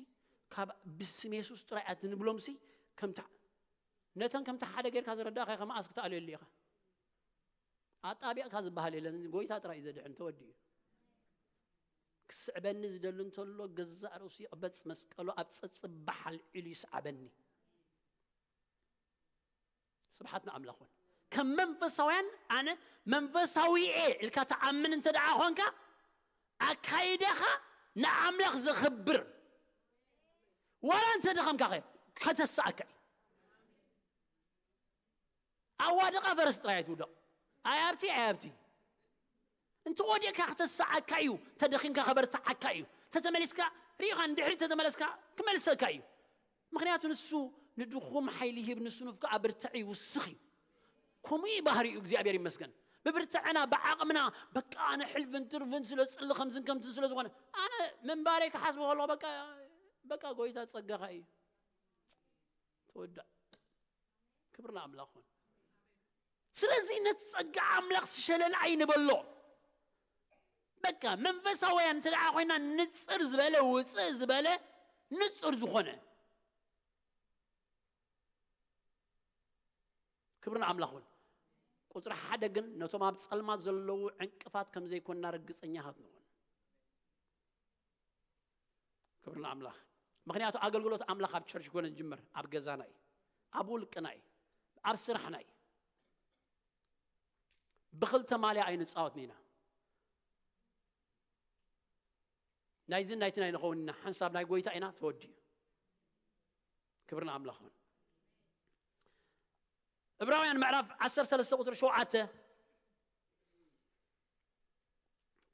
ካብ ብስም የሱስ ጥራይ ኣትንብሎምሲ፣ ከምታ፣ ነተን ከምታ ሓደ ጌርካ ዝረዳእካ ኢኻ፣ መኣስ ክትኣልየሉ ኢኻ። ኣጣቢቕካ ዝበሃል የለን፣ ጎይታ ጥራይ እዩ ዘድሕን፣ ተወዲኡ። ክስዕበኒ ዝደሊ እንተሎ፣ ገዛእ ርእሱ ይቕበጽ፣ መስቀሉ ኣብ ጸጽባሕ ኣልዒሉ ይስዓበኒ። ስብሓት ንኣምላኽ ይኹን። ከም መንፈሳውያን፣ ኣነ መንፈሳዊ እየ ኢልካ ትኣምን እንተ ደኣ ኾንካ፣ ኣካይዳኻ ንኣምላኽ ዘኽብር፣ ዋላ እንተ ደኸምካ ኸ ከተስኣካ እዩ። ኣዋድቓ ፈረስ ጥራይ ኣይትውደቕ። ኣይ ኣብቲ፣ ኣይ ኣብቲ። እንተ ወዲቕካ ክተስኣካ እዩ፣ ተደኺምካ ከበርትዓካ እዩ። ተተመሊስካ፣ ርኢኻ ንድሕሪት ተተመለስካ ክመልሰካ እዩ። ምኽንያቱ ንሱ ንድኹም ሓይሊ ይህብ፣ ንስኑፍ ከኣ ብርትዕ ይውስኽ እዩ። ከምኡ እዩ ባህሪኡ፣ እግዚኣብሔር ይመስገን። ብብርትዕና፣ ብዓቕምና፣ በቃ ኣነ ሕልፍን ትርፍን ስለ ዝጽሊ ከምዝን ከምትን ስለ ዝኾነ፣ ኣነ ምንባረይ ክሓስቦ ከለኹ በቃ፣ በቃ ጎይታ ጸጋኻ እዩ። ተወዳእ። ክብሪ ንኣምላኽ ይኹን። ስለዚ ነቲ ጸጋ ኣምላኽ ሸለል ኣይንበሎ። በቃ መንፈሳውያን እንተ ደኣ ኮይና ንጽር ዝበለ፣ ውጽእ ዝበለ፣ ንጹር ዝኾነ። ክብሪ ንኣምላኽ ይኹን። ቁጽሪ ሓደ ግን ነቶም ኣብ ጸልማት ዘለዉ ዕንቅፋት ከም ዘይኮንና ርግጸኛታት ንኹን። ክብሪ ንኣምላኽ። ምኽንያቱ ኣገልግሎት ኣምላኽ ኣብ ቸርች ኮነ ዝጅምር፣ ኣብ ገዛና እዩ፣ ኣብ ውልቅና እዩ፣ ኣብ ስራሕና እዩ። ብኽልተ ማልያ ኣይንጻወትን ኢና። ናይዝን ናይትን ኣይንኸውን ኢና። ሓንሳብ ናይ ጎይታ ኢና፣ ተወዲኡ። ክብሪ ንኣምላኽ ይኹን። ዕብራውያን ምዕራፍ ዓሰርተ ሰለስተ ቁጽሪ ሸውዓተ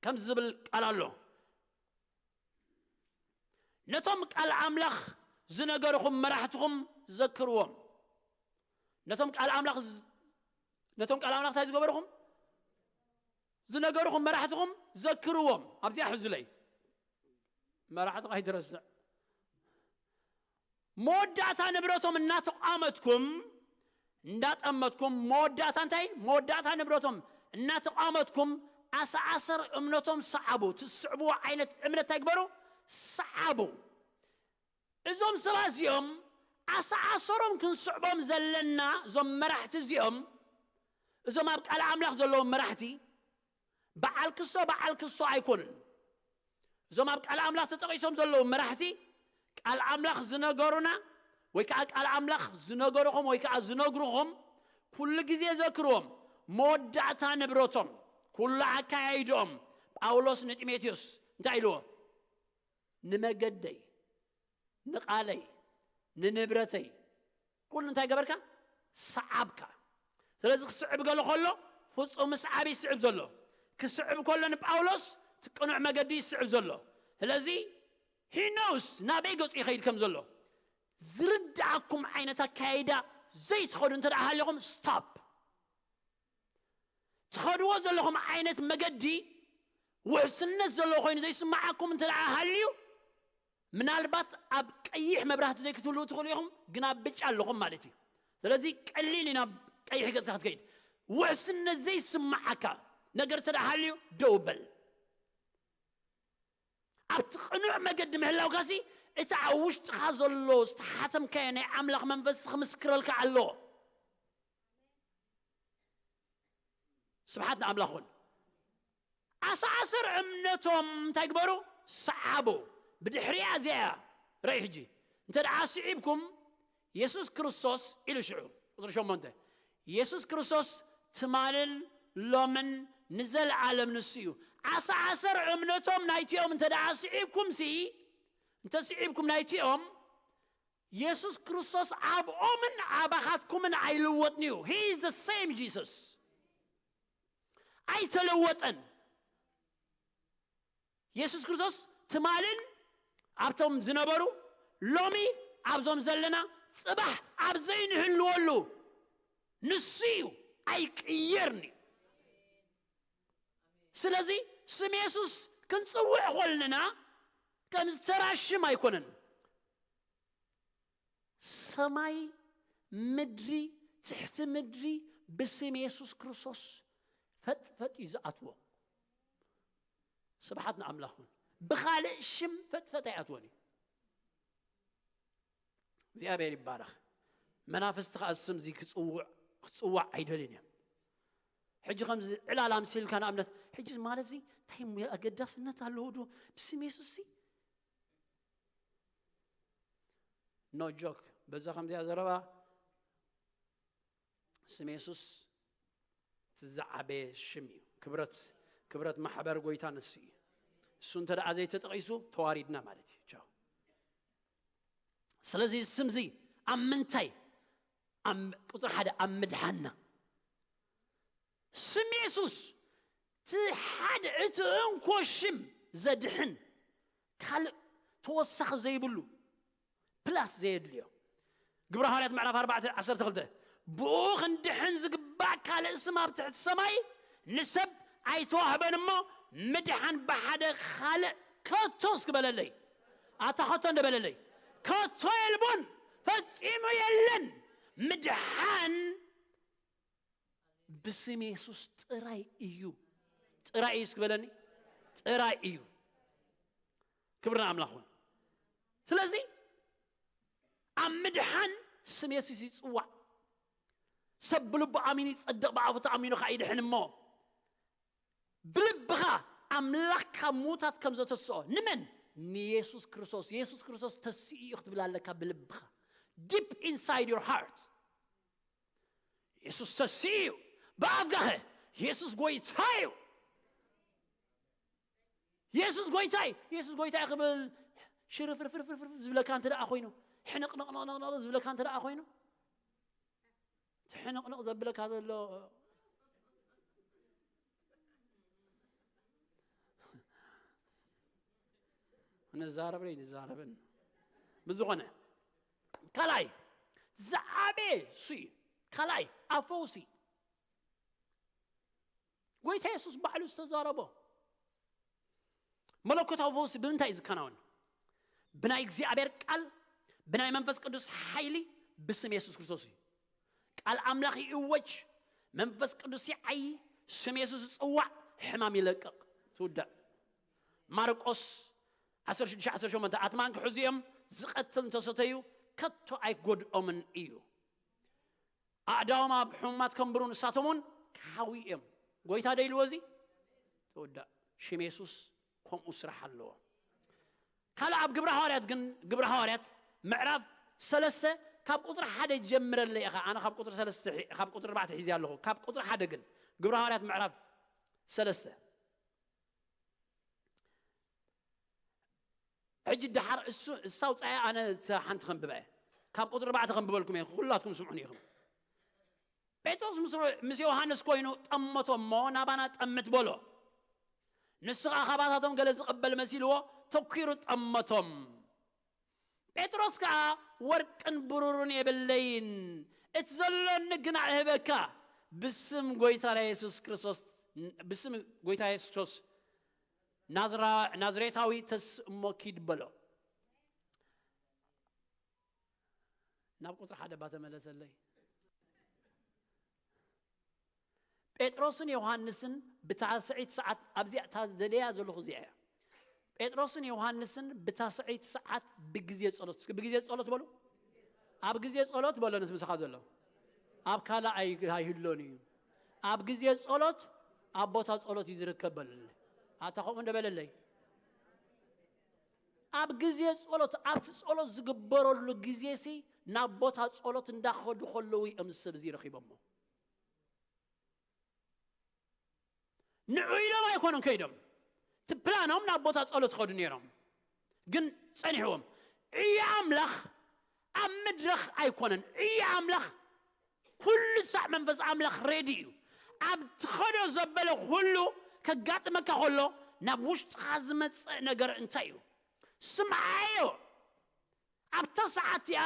ከምዚ ዝብል ቃል ኣሎ። ነቶም ቃል ኣምላኽ ዝነገርኹም መራሕትኹም ዘክርዎም። ነቶም ቃል ኣምላኽ ዝ-፣ ነቶም ቃል ኣምላኽ እንታይ ዝገበርኹም? ዝነገርኹም መራሕትኹም ዘክርዎም። ኣብዚኣ ሕዙለይ። መራሕትኻ ኣይትረስዕ። መወዳእታ ንብረቶም እናተቋመትኩም፣ እንዳጠመትኩም፣ መወዳእታ እንታይ? መወዳእታ ንብረቶም እናተቋመትኩም፣ ኣሰኣሰር እምነቶም ሰዓቡ። ትስዕብዎ ዓይነት እምነት እንታይ ግበሩ? ሰዓቡ። እዞም ሰባት እዚኦም ኣሰኣሰሮም ክንስዕቦም ዘለና፣ እዞም መራሕቲ እዚኦም፣ እዞም ኣብ ቃል ኣምላኽ ዘለዉ መራሕቲ፣ በዓል ክሶ፣ በዓል ክሶ ኣይኮኑን። እዞም ኣብ ቃል ኣምላኽ ተጠቒሶም ዘለዉ መራሕቲ፣ ቃል ኣምላኽ ዝነገሩና፣ ወይ ከዓ ቃል ኣምላኽ ዝነገርኹም፣ ወይ ከዓ ዝነግርኹም፣ ኩሉ ግዜ ዘክርዎም። መወዳእታ ንብረቶም፣ ኩሉ ኣካያይድኦም፣ ጳውሎስ ንጢሞቴዎስ እንታይ ኢልዎ? ንመገደይ፣ ንቓለይ፣ ንንብረተይ፣ ኩሉ እንታይ ገበርካ? ሰዓብካ። ስለዚ ክስዕብ ገሎ ከሎ፣ ፍጹም ምስዓብ ይስዕብ ዘሎ። ክስዕብ ከሎ ንጳውሎስ፣ እቲ ቅኑዕ መገዲ ይስዕብ ዘሎ። ስለዚ፣ he knows ናበይ ገጹ ይኸይድ ከም ዘሎ። ዝርድኣኩም ዓይነት ኣካያይዳ ዘይትኸዱ እንተ ደኣ ሃሊኹም፣ ስቶፕ። ትኸድዎ ዘለኹም ዓይነት መገዲ ውሕስነት ዘለዎ ኮይኑ ዘይስምዓኩም እንተ ደኣ ሃልዩ፣ ምናልባት ኣብ ቀይሕ መብራህቲ ዘይክትህልዉ ትኽእሉ ኢኹም፣ ግን ኣብ ብጫ ኣለኹም ማለት እዩ። ስለዚ ቀሊል እዩ ናብ ቀይሕ ገጽካ ክትከይድ። ውሕስነት ዘይስምዓካ ነገር እንተ ደኣ ሃልዩ፣ ደው በል። ኣብቲ ቅኑዕ መገዲ ምህላውካሲ፣ እቲ ኣብ ውሽጥኻ ዘሎ ዝተሓተምካዮ ናይ ኣምላኽ መንፈስ ክምስክረልካ ኣለዎ። ስብሓት ንኣምላኽ ይኹን። ኣሰኣሰር እምነቶም እንታይ ግበሩ? ሰዓቡ። ብድሕሪኣ እዚኣ እያ። ርኣይ ሕጂ። እንተ ደኣ ስዒብኩም፣ የሱስ ክርስቶስ ኢሉ ሽዑ፣ ቁጽሪ ሸሞንተ፣ የሱስ ክርስቶስ ትማልን ሎምን ንዘለዓለም ንሱ እዩ። ዓሳ ዓሰር እምነቶም ናይቲኦም እንተ ደኣ ስዒብኩም ሲ እንተ ስዒብኩም ናይቲኦም የሱስ ክርስቶስ ኣብኦምን ኣባኻትኩምን ኣይልወጥን እዩ። He is the same Jesus። ኣይተለወጠን። የሱስ ክርስቶስ ትማልን ኣብቶም ዝነበሩ ሎሚ ኣብዞም ዘለና ጽባሕ ኣብ ዘይንህልወሉ ንሱ እዩ። ኣይቅየርን እዩ። ስለዚ ስም የሱስ ክንጽውዕ ኮልንና ከም ዝተራ ሽም ኣይኮነን። ሰማይ ምድሪ ትሕቲ ምድሪ ብስም የሱስ ክርስቶስ ፈጥፈጥ እዩ ዝኣትዎ። ስብሓት ንኣምላኽ ይኹን። ብኻልእ ሽም ፈጥፈጥ ኣይኣትዎን እዩ። እግዚኣብሔር ይባረኽ። መናፍስቲ ከዓ ስም እዚ ክፅውዕ ክፅዋዕ ኣይደልን እዮም። ሕጂ ከምዚ ዕላል ኣምሲልካ ንኣብነት ሕጂ ማለት እዚ እንታይ ኣገዳስነት ኣለዎ ዶ ብስም የሱስ እዚ? ኖ ጆክ። በዛ ከምዚኣ ዘረባ ስም የሱስ እቲ ዝዓበየ ሽም እዩ። ክብረት ክብረት ማሕበር ጎይታ ንሱ እዩ። እሱ እንተ ደኣ ዘይተጠቒሱ ተዋሪድና ማለት እዩ። ቻው። ስለዚ ስምዚ ኣብ ምንታይ ኣብ ቁፅሪ ሓደ ኣብ ምድሓና ስም የሱስ እቲ ሓደ እቲ እንኮ ሽም ዘድሕን ካልእ ተወሳኺ ዘይብሉ ፕላስ ዘየድልዮ ግብረ ሃዋርያት ምዕራፍ ኣርባዕተ ዓሰርተ ክልተ ብኡ ክንድሕን ዝግባእ ካልእ ስም ኣብ ትሕቲ ሰማይ ንሰብ ኣይተዋህበን እሞ ምድሓን ብሓደ ካልእ ከቶ እስኪ በለለይ ኣታ ከቶ እንደ በለለይ ከቶ የልቦን ፈጺሙ የለን ምድሓን ብስም የሱስ ጥራይ እዩ። ጥራይ እዩ እስኪ በለኒ። ጥራይ እዩ። ክብሪ ንኣምላኽ ይኹን። ስለዚ ኣብ ምድሓን ስም የሱስ ይፅዋዕ። ሰብ ብልቡ ኣሚኑ ይፀድቕ፣ ብኣፉ ተኣሚኑ ከዓ ይድሕን እሞ ብልብኻ ኣምላኽ ካብ ምዉታት ከም ዘተስኦ ንመን? ንየሱስ ክርስቶስ። የሱስ ክርስቶስ ተስኡ እዩ ክትብል ኣለካ ብልብኻ። Deep inside your heart የሱስ ተስኡ እዩ። ብኣፍጋኸ የሱስ ጎይታ እዩ። የሱስ ጎይታ እዩ። የሱስ ጎይታ እዩ ክብል ሽርፍርፍርፍርፍር ዝብለካ እንተ ደኣ ኮይኑ ሕንቕንቕንቕንቕ ዝብለካ እንተ ደኣ ኮይኑ እቲ ሕንቕንቕ ዘብለካ ዘሎ ንዛረብ ዶ ይንዛረብን ብዝኾነ ካልኣይ ዝዓበየ እሱ እዩ። ካልኣይ ኣብ ፈውሲ ጎይታ የሱስ ባዕሉ ዝተዛረቦ መለኮታዊ ፈውሲ ብምንታይ እዩ ዝከናወን? ብናይ እግዚኣብሔር ቃል ብናይ መንፈስ ቅዱስ ሓይሊ ብስም የሱስ ክርስቶስ እዩ። ቃል ኣምላኽ ይእወጅ፣ መንፈስ ቅዱስ ይዓዪ፣ ስም የሱስ ዝጽዋዕ ሕማም ይለቅቕ። ትውዳእ። ማርቆስ ዓሰርተ ሽዱሽተ ዓሰርተ ሸሞንተ ኣትማን ክሕዙ እዮም፣ ዝቐትል እንተሰተዩ ከቶ ኣይጎድኦምን እዩ። ኣእዳዎም ኣብ ሕሙማት ከንብሩ ንሳቶም እውን ክሓዊ እዮም። ጎይታ ዶ ኢልዎ እዚ? ተወዳእ። ሽም የሱስ ከምኡ ስራሕ ኣለዎ። ካልእ ኣብ ግብረ ሃዋርያት ግን ግብረ ሃዋርያት ምዕራፍ ሰለስተ ካብ ቁፅሪ ሓደ ጀምረለ ኢኻ። ኣነ ካብ ቁፅሪ ሰለስተ ካብ ቁፅሪ ኣርባዕተ ሒዘ ኣለኹ። ካብ ቁፅሪ ሓደ ግን ግብረ ሃዋርያት ምዕራፍ ሰለስተ ሕጂ ደሓር እሱ እሳ ውፃኢ ኣነ ሓንቲ ከንብበ ካብ ቁፅሪ ኣርባዕተ ከንብበልኩም እየ። ኩላትኩም ስምዑን ኢኹም። ጴጥሮስ ምስ ዮሃንስ ኮይኑ ጠመቶ እሞ ናባና ጠምት በሎ። ንሱ ኸዓ ካባታቶም ገለ ዝቕበል መሲልዎ ተኲሩ ጠመቶም። ጴጥሮስ ከኣ ወርቅን ብሩርን የብለይን፣ እቲ ዘሎኒ ግና እህበካ፣ ብስም ጎይታና የሱስ ክርስቶስ ብስም ጎይታ የሱስ ክርስቶስ ናዝራ ናዝሬታዊ ተስእሞ ኪድ በሎ። ናብ ቁፅሪ ሓደ እባ ተመለሰለይ። ጴጥሮስን ዮሃንስን ብታ ሰዒት ሰዓት ኣብዚኣ እታ ደለያ ዘለኹ እዚኣ እያ። ጴጥሮስን ዮሃንስን ብታ ሰዒት ሰዓት ብግዜ ጸሎት እስኪ ብግዜ ጸሎት በሉ። ኣብ ግዜ ጸሎት በሎ ነቲ ምሳኻ ዘሎ ኣብ ካልእ ኣይ- ኣይህሎን እዩ። ኣብ ግዜ ጸሎት ኣብ ቦታ ጸሎት እዩ ዝርከብ በለለይ። ኣታ ከምኡ እንደ በለለይ ኣብ ግዜ ጸሎት ኣብቲ ጸሎት ዝግበረሉ ግዜ ሲ ናብ ቦታ ጸሎት እንዳኸዱ ከለዉ እዮም ሰብ እዚ ረኺቦሞ። ንዑ ኢሎም ኣይኮኑን ከይዶም፣ እቲ ፕላኖም ናብ ቦታ ጸሎት ኸዱ ነይሮም። ግን ጸኒሕዎም። ዕዮ ኣምላኽ ኣብ መድረኽ ኣይኮነን። ዕዮ ኣምላኽ ኩሉ ሳዕ መንፈስ ኣምላኽ ሬዲ እዩ። ኣብ ትኸዶ ዘበለ ኩሉ ከጋጥመካ ከሎ ናብ ውሽጥኻ ዝመጽእ ነገር እንታይ እዩ? ስምዓዮ። ኣብታ ሰዓት እቲኣ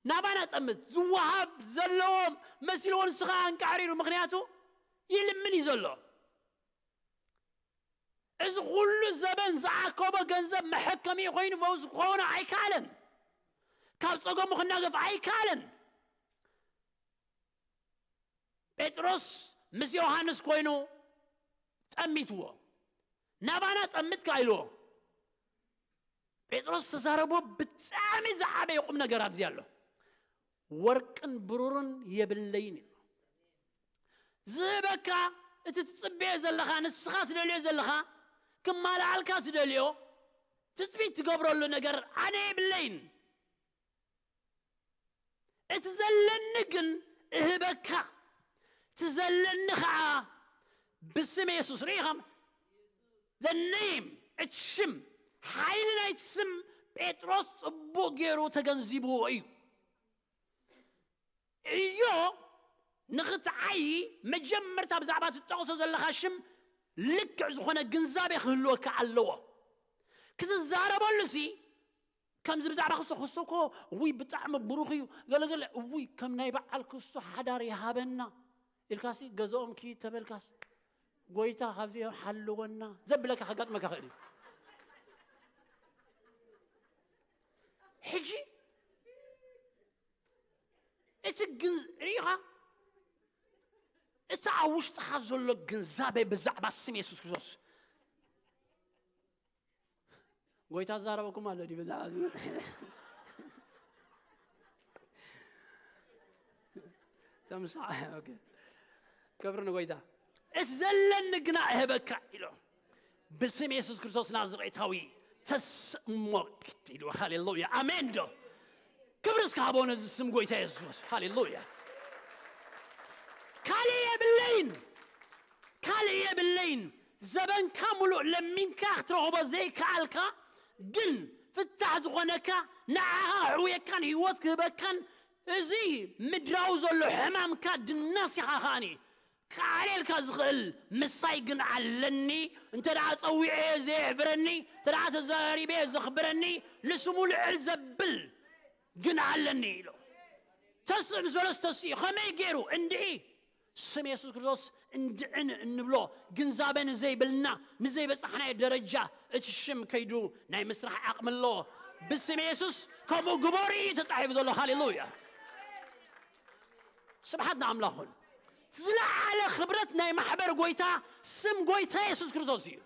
ናባና ጠምት ዝወሃብ ዘለዎም መሲልዎ ንስኻ ኣንቃዕሪሩ። ምኽንያቱ ይልምን እዩ ዘሎ። እዚ ኩሉ ዘበን ዝኣከቦ ገንዘብ መሐከሚ ኮይኑ ፈውስ ክኸውን ኣይከኣለን። ካብ ጸገሙ ክናገፍ ኣይከኣለን። ጴጥሮስ ምስ ዮሃንስ ኮይኑ ጠሚትዎ። ናባና ጠምት ከኣ ኢልዎ። ጴጥሮስ ተዛረቦ ብጣዕሚ ዝዓበየ ቁም ነገር ኣብዚ ኣሎ። ወርቅን ብሩርን የብለይን ኢሉ። ዝህበካ እቲ ትጽበዮ ዘለኻ፣ ንስኻ ትደልዮ ዘለኻ፣ ክማልኣልካ ትደልዮ፣ ትጽቢት ትገብረሉ ነገር ኣነ የብለይን። እቲ ዘለኒ ግን እህበካ። እቲ ዘለኒ ኸዓ ብስም የሱስ። ርኢኻም? The name፣ እቲ ሽም፣ ሓይሊ ናይቲ ስም ጴጥሮስ ጽቡቕ ገይሩ ተገንዚብዎ እዩ። ዕዮ ንኽትዓዪ መጀመርታ ብዛዕባ ትጠቕሶ ዘለኻ ሽም ልክዕ ዝኾነ ግንዛቤ ክህልወካ ኣለዎ። ክትዛረበሉሲ ከምዚ ብዛዕባ ክሶ፣ ክሶ እኮ፣ እውይ፣ ብጣዕሚ ብሩኽ እዩ፣ ገለገለ፣ እውይ፣ ከም ናይ በዓል ክሶ ሓዳር ይሃበና ኢልካሲ፣ ገዛኦም ኪድ ተበልካስ፣ ጎይታ ካብዚኦም ሓልወና ዘብለካ ከጋጥመካ ክእል እዩ። ሕጂ እቲ ግን ርኢኻ፣ እቲ ኣብ ውሽጥኻ ዘሎ ግንዛቤ ብዛዕባ ስም የሱስ ክርስቶስ፣ ጎይታ ዝዛረበኩም ኣሎ ድዩ ብዛዕባ እዚ? ተምሳዕ፣ ኦኬ። ክብሪ ንጎይታ። እቲ ዘለኒ ግና እህበካ ኢሎ፣ ብስም የሱስ ክርስቶስ ናዝሬታዊ ተስእሞ ኢሉ። ሃሌሉያ፣ ኣሜን ዶ? ክብሪ እስከ ሃቦ ነዚ ስም ጎይታ የሱስ። ሃሌሉያ። ካልእ የብለይን፣ ካልእ የብለይን። ዘበንካ ሙሉእ ለሚንካ ክትረኽቦ ዘይከኣልካ፣ ግን ፍታሕ ዝኾነካ፣ ንዓኻ ክሕውየካን ህይወት ክህበካን፣ እዚ ምድራዊ ዘሎ ሕማምካ ድናሲኻ ከኣኒ ክዓልየልካ ዝኽእል ምሳይ ግን ኣለኒ። እንተ ደኣ ጸዊዐ ዘየሕፍረኒ፣ እንተ ደኣ ተዛሪበ ዘኽብረኒ፣ ንስሙ ልዕል ዘብል ግን ኣለኒ ኢሎ። ተስእ ምስ በለስ ተስእ እዩ። ከመይ ገይሩ? እንድዒ። ስም የሱስ ክርስቶስ እንድዕን እንብሎ ግንዛበ ንዘይብልና፣ ንዘይበጻሕናዮ ደረጃ እቲ ሽም ከይዱ ናይ ምስራሕ ዓቕሚ ኣለዎ። ብስም የሱስ ከምኡ ግበሩ እዩ ተጻሒፉ ዘሎ። ሃሌሉያ። ስብሓት ንኣምላኽ ይኹን። ዝለዓለ ክብረት ናይ ማሕበር ጎይታ ስም ጎይታ የሱስ ክርስቶስ እዩ።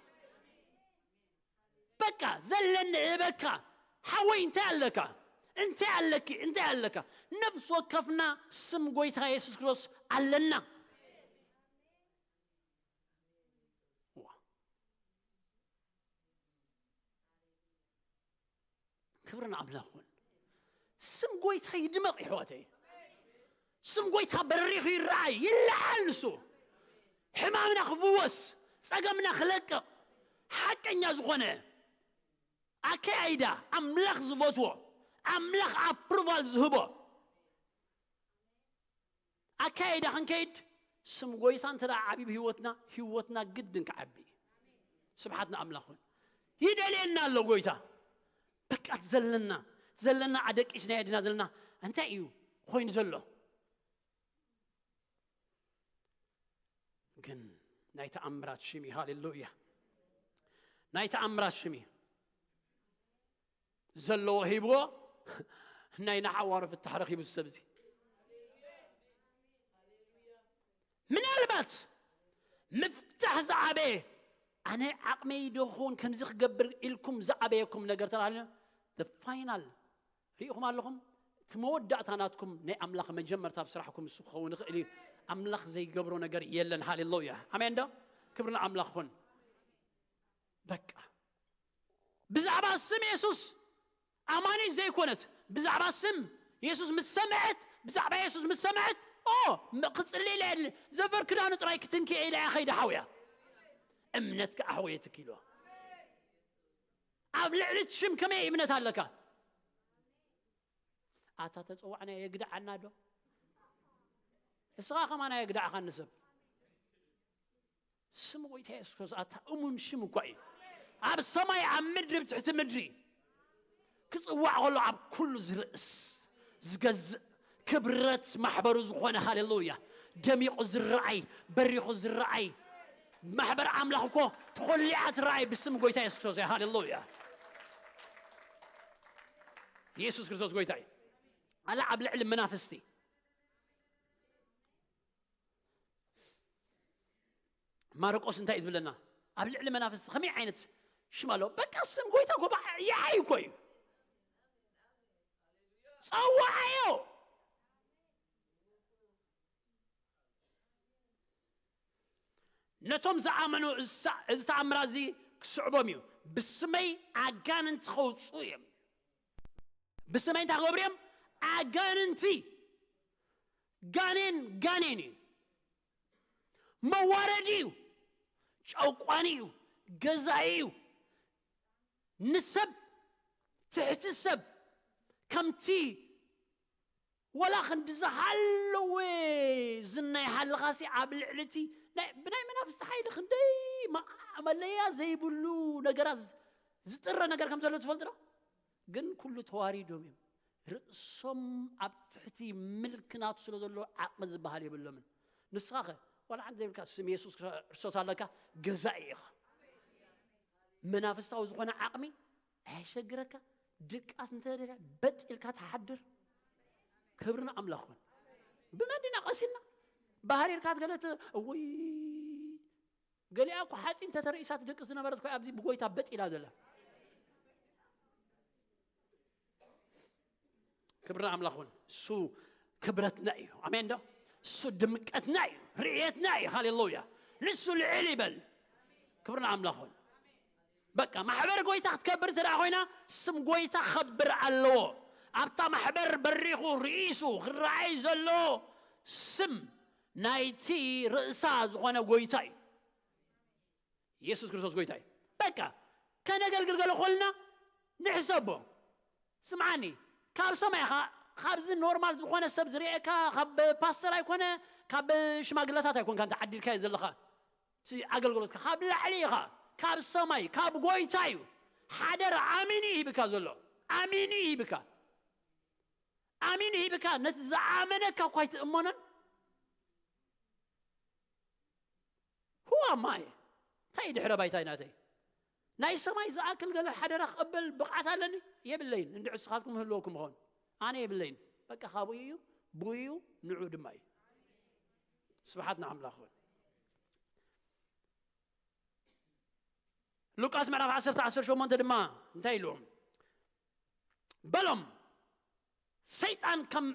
በቃ ዘለኒ እህበካ። ሓወይ እንታይ ኣለካ? እንታይ ኣለኪ? እንታይ ኣለካ? ነፍሲ ወከፍና ስም ጎይታ የሱስ ክርስቶስ ኣለና። ዋ። ክብሪ ንኣምላኽ ይኹን። ስም ጎይታ ይድመቕ ይሕዋተይ። ስም ጎይታ በሪኹ ይረኣይ፣ ይለዓል ንሱ። ሕማምና ክፍወስ፣ ጸገምና ክለቅቕ፣ ሓቀኛ ዝኾነ ኣካያይዳ ኣምላኽ ዝፈትዎ፣ ኣምላኽ ኣፕሩቫል ዝህቦ ኣካያይዳ ክንከይድ ስም ጎይታ እንተ ደኣ ዓብዩ ብህይወትና፣ ህይወትና ግድን ክዓቢ እዩ። ስብሓት ንኣምላኽ ይኹን። ይደልየና ኣሎ ጎይታ። በቃ ዘለና፣ ዘለና ኣደቂስና የድና ዘለና እንታይ እዩ ኮይኑ ዘሎ? ግን ናይ ተኣምራት ሽም እዩ። ሃሌሉያ። ናይ ተኣምራት ሽም እዩ። ዘለዎ ሂብዎ፣ ናይ ንሓዋሩ ፍታሕ ረኺቡ እዚ ሰብ እዚ። ምናልባት ምፍታሕ ዝዓበየ፣ ኣነ ዓቕመይ ዶ ክኸውን ከምዚ ክገብር ኢልኩም ዝዓበየኩም ነገር ተላልዮ፣ the final ርኢኹም ኣለኹም? እቲ መወዳእታ ናትኩም ናይ ኣምላኽ መጀመርታ ኣብ ስራሕኩም እሱ ክኸውን ይኽእል እዩ። ኣምላኽ ዘይገብሮ ነገር የለን። ሃሌሉያ። ኣሜን ዶ? ክብሪ ንኣምላኽ ይኹን። በቃ ብዛዕባ ስም የሱስ ኣማኒት ዘይኮነት፣ ብዛዕባ ስም የሱስ ምስ ሰምዐት፣ ብዛዕባ የሱስ ምስ ሰምዐት፣ ኦ፣ ም-፣ ክጽልይ ኢለ እየ፣ ዘፈር ክዳኑ ጥራይ ክትንክየ ኢለ እያ ከይደ ሓውያ። እምነትካ ኣሕወየ ትኪሎ። ኣብ ልዕሊ እቲ ሽም ከመይ እምነት ኣለካ? ኣታ ተጸዋዕና የግድዓና ዶ? እስኻ ከማና የግድዓኻ ንሰብ። ስም ጎይታ የሱስ ክርስቶስ ኣታ እሙን ሽም እኳ እዩ። ኣብ ሰማይ ኣብ ምድሪ ብትሕቲ ምድሪ ክጽዋዕ ከሎ ኣብ ኩሉ ዝርእስ ዝገዝእ ክብረት ማሕበሩ ዝኾነ ሃሌሉያ ደሚቑ ዝረኣይ በሪኹ ዝረኣይ ማሕበር ኣምላኽ እኮ ተኾሊዓ ትረኣይ ብስም ጎይታ የሱስ ክርስቶስ እያ። ሃሌሉያ ኢየሱስ ክርስቶስ ጎይታ እዩ። ኣላ ኣብ ልዕሊ መናፍስቲ ማርቆስ እንታይ እዩ ዝብለና? ኣብ ልዕሊ መናፍስቲ ከመይ ዓይነት ሽም ኣለዎ? በቃ ስም ጎይታ ጎባዓ የዓይ እኮ እዩ። ጸዋዓዮ። ነቶም ዝኣመኑ እዚ ተኣምራ እዚ ክስዕቦም እዩ። ብስመይ ኣጋንንቲ ከውፅኡ እዮም። ብስመይ እንታይ ክገብሩ እዮም? ኣጋንንቲ። ጋኔን ጋኔን እዩ። መዋረዲ እዩ። ጨቋኒ እዩ። ገዛኢ እዩ። ንሰብ ትሕቲ ሰብ ከምቲ ወላ ክንዲ ዝሃለወ ዝና ይሃልኻሲ ኣብ ልዕሊ እቲ ናይ- ብናይ መናፍስቲ ሓይሊ ክንደይ ማ- መለያ ዘይብሉ ነገራት ዝ- ዝጥረ ነገር ከም ዘሎ ትፈልጡ ዶ? ግን ኩሉ ተዋሪዶም እዮም። ርእሶም ኣብ ትሕቲ ምልኪ ናቱ ስለ ዘሎ ዓቕሚ ዝበሃል የብሎምን። ንስኻ ኸ ዋላ ሓንቲ ዘይብልካ ስም የሱስ ክርስቶስ ኣለካ ገዛኢ ኢኻ። መናፍስታዊ ዝኾነ ዓቕሚ ኣየሸግረካ። ድቃስ እንተደልያ በጥ ኢልካ ትሓድር። ክብሪ ንኣምላኽ ይኹን። ብመን ዲና ቀሲና ባህሪርካ ትገለት እውይ ገሊኣ እኮ ሓፂን ተተረኢሳ ትድቅስ ዝነበረት እኮ ኣብዚ ብጎይታ በጥ ኢላ ዘላ። ክብሪ ንኣምላኽ ይኹን። እሱ ክብረትና እዩ። ኣሜን ዶ? እሱ ድምቀትና እዩ፣ ርእየትና እዩ። ሃሌሉያ። ንሱ ልዕል ይበል። ክብሪ ንኣምላኽ ይኹን። በቃ ማሕበር ጎይታ ክትከብር እንተ ደኣ ኮይና ስም ጎይታ ክኸብር ኣለዎ። ኣብታ ማሕበር በሪኹ ርእሱ ክረኣይ ዘለዎ ስም ናይቲ ርእሳ ዝኾነ ጎይታ እዩ። ኢየሱስ ክርስቶስ ጎይታ እዩ። በቃ ከነገልግል ገለ ኮልና ንሕሰቦ። ስምዓኒ ካብ ሰማይ ኢኻ ካብዚ ኖርማል ዝኾነ ሰብ ዝርእየካ ካብ ፓስተር ኣይኮነ ካብ ሽማግለታት ኣይኮንካ እንተ ዓዲልካዮ ዘለኻ እቲ ኣገልግሎትካ ካብ ላዕሊ ኢኻ ካብ ሰማይ ካብ ጎይታ እዩ ሓደራ ኣሚን እዩ ሂብካ ዘሎ ኣሚን እዩ ሂብካ ኣሚን እዩ ሂብካ ነቲ ዝኣመነካ እኳ ኣይትእመኖን Who am I? እንታይ ድሕረ ባይታይ ናተይ ናይ ሰማይ ዝኣክል ገለ ሓደራ ክቕበል ብቕዓት ኣለኒ የብለይን እንድዒ ንስኻትኩም ህልወኩም ኸውን ኣነ የብለይን በቃ ካብኡ እዩ ብኡ እዩ ንዑ ድማ እዩ ስብሓት ንኣምላኽ ይኹን ሉቃስ ምዕራፍ ዓሰርተ ዓሰርተ ሸሞንተ ድማ እንታይ ኢልዎም በሎም ሰይጣን ከም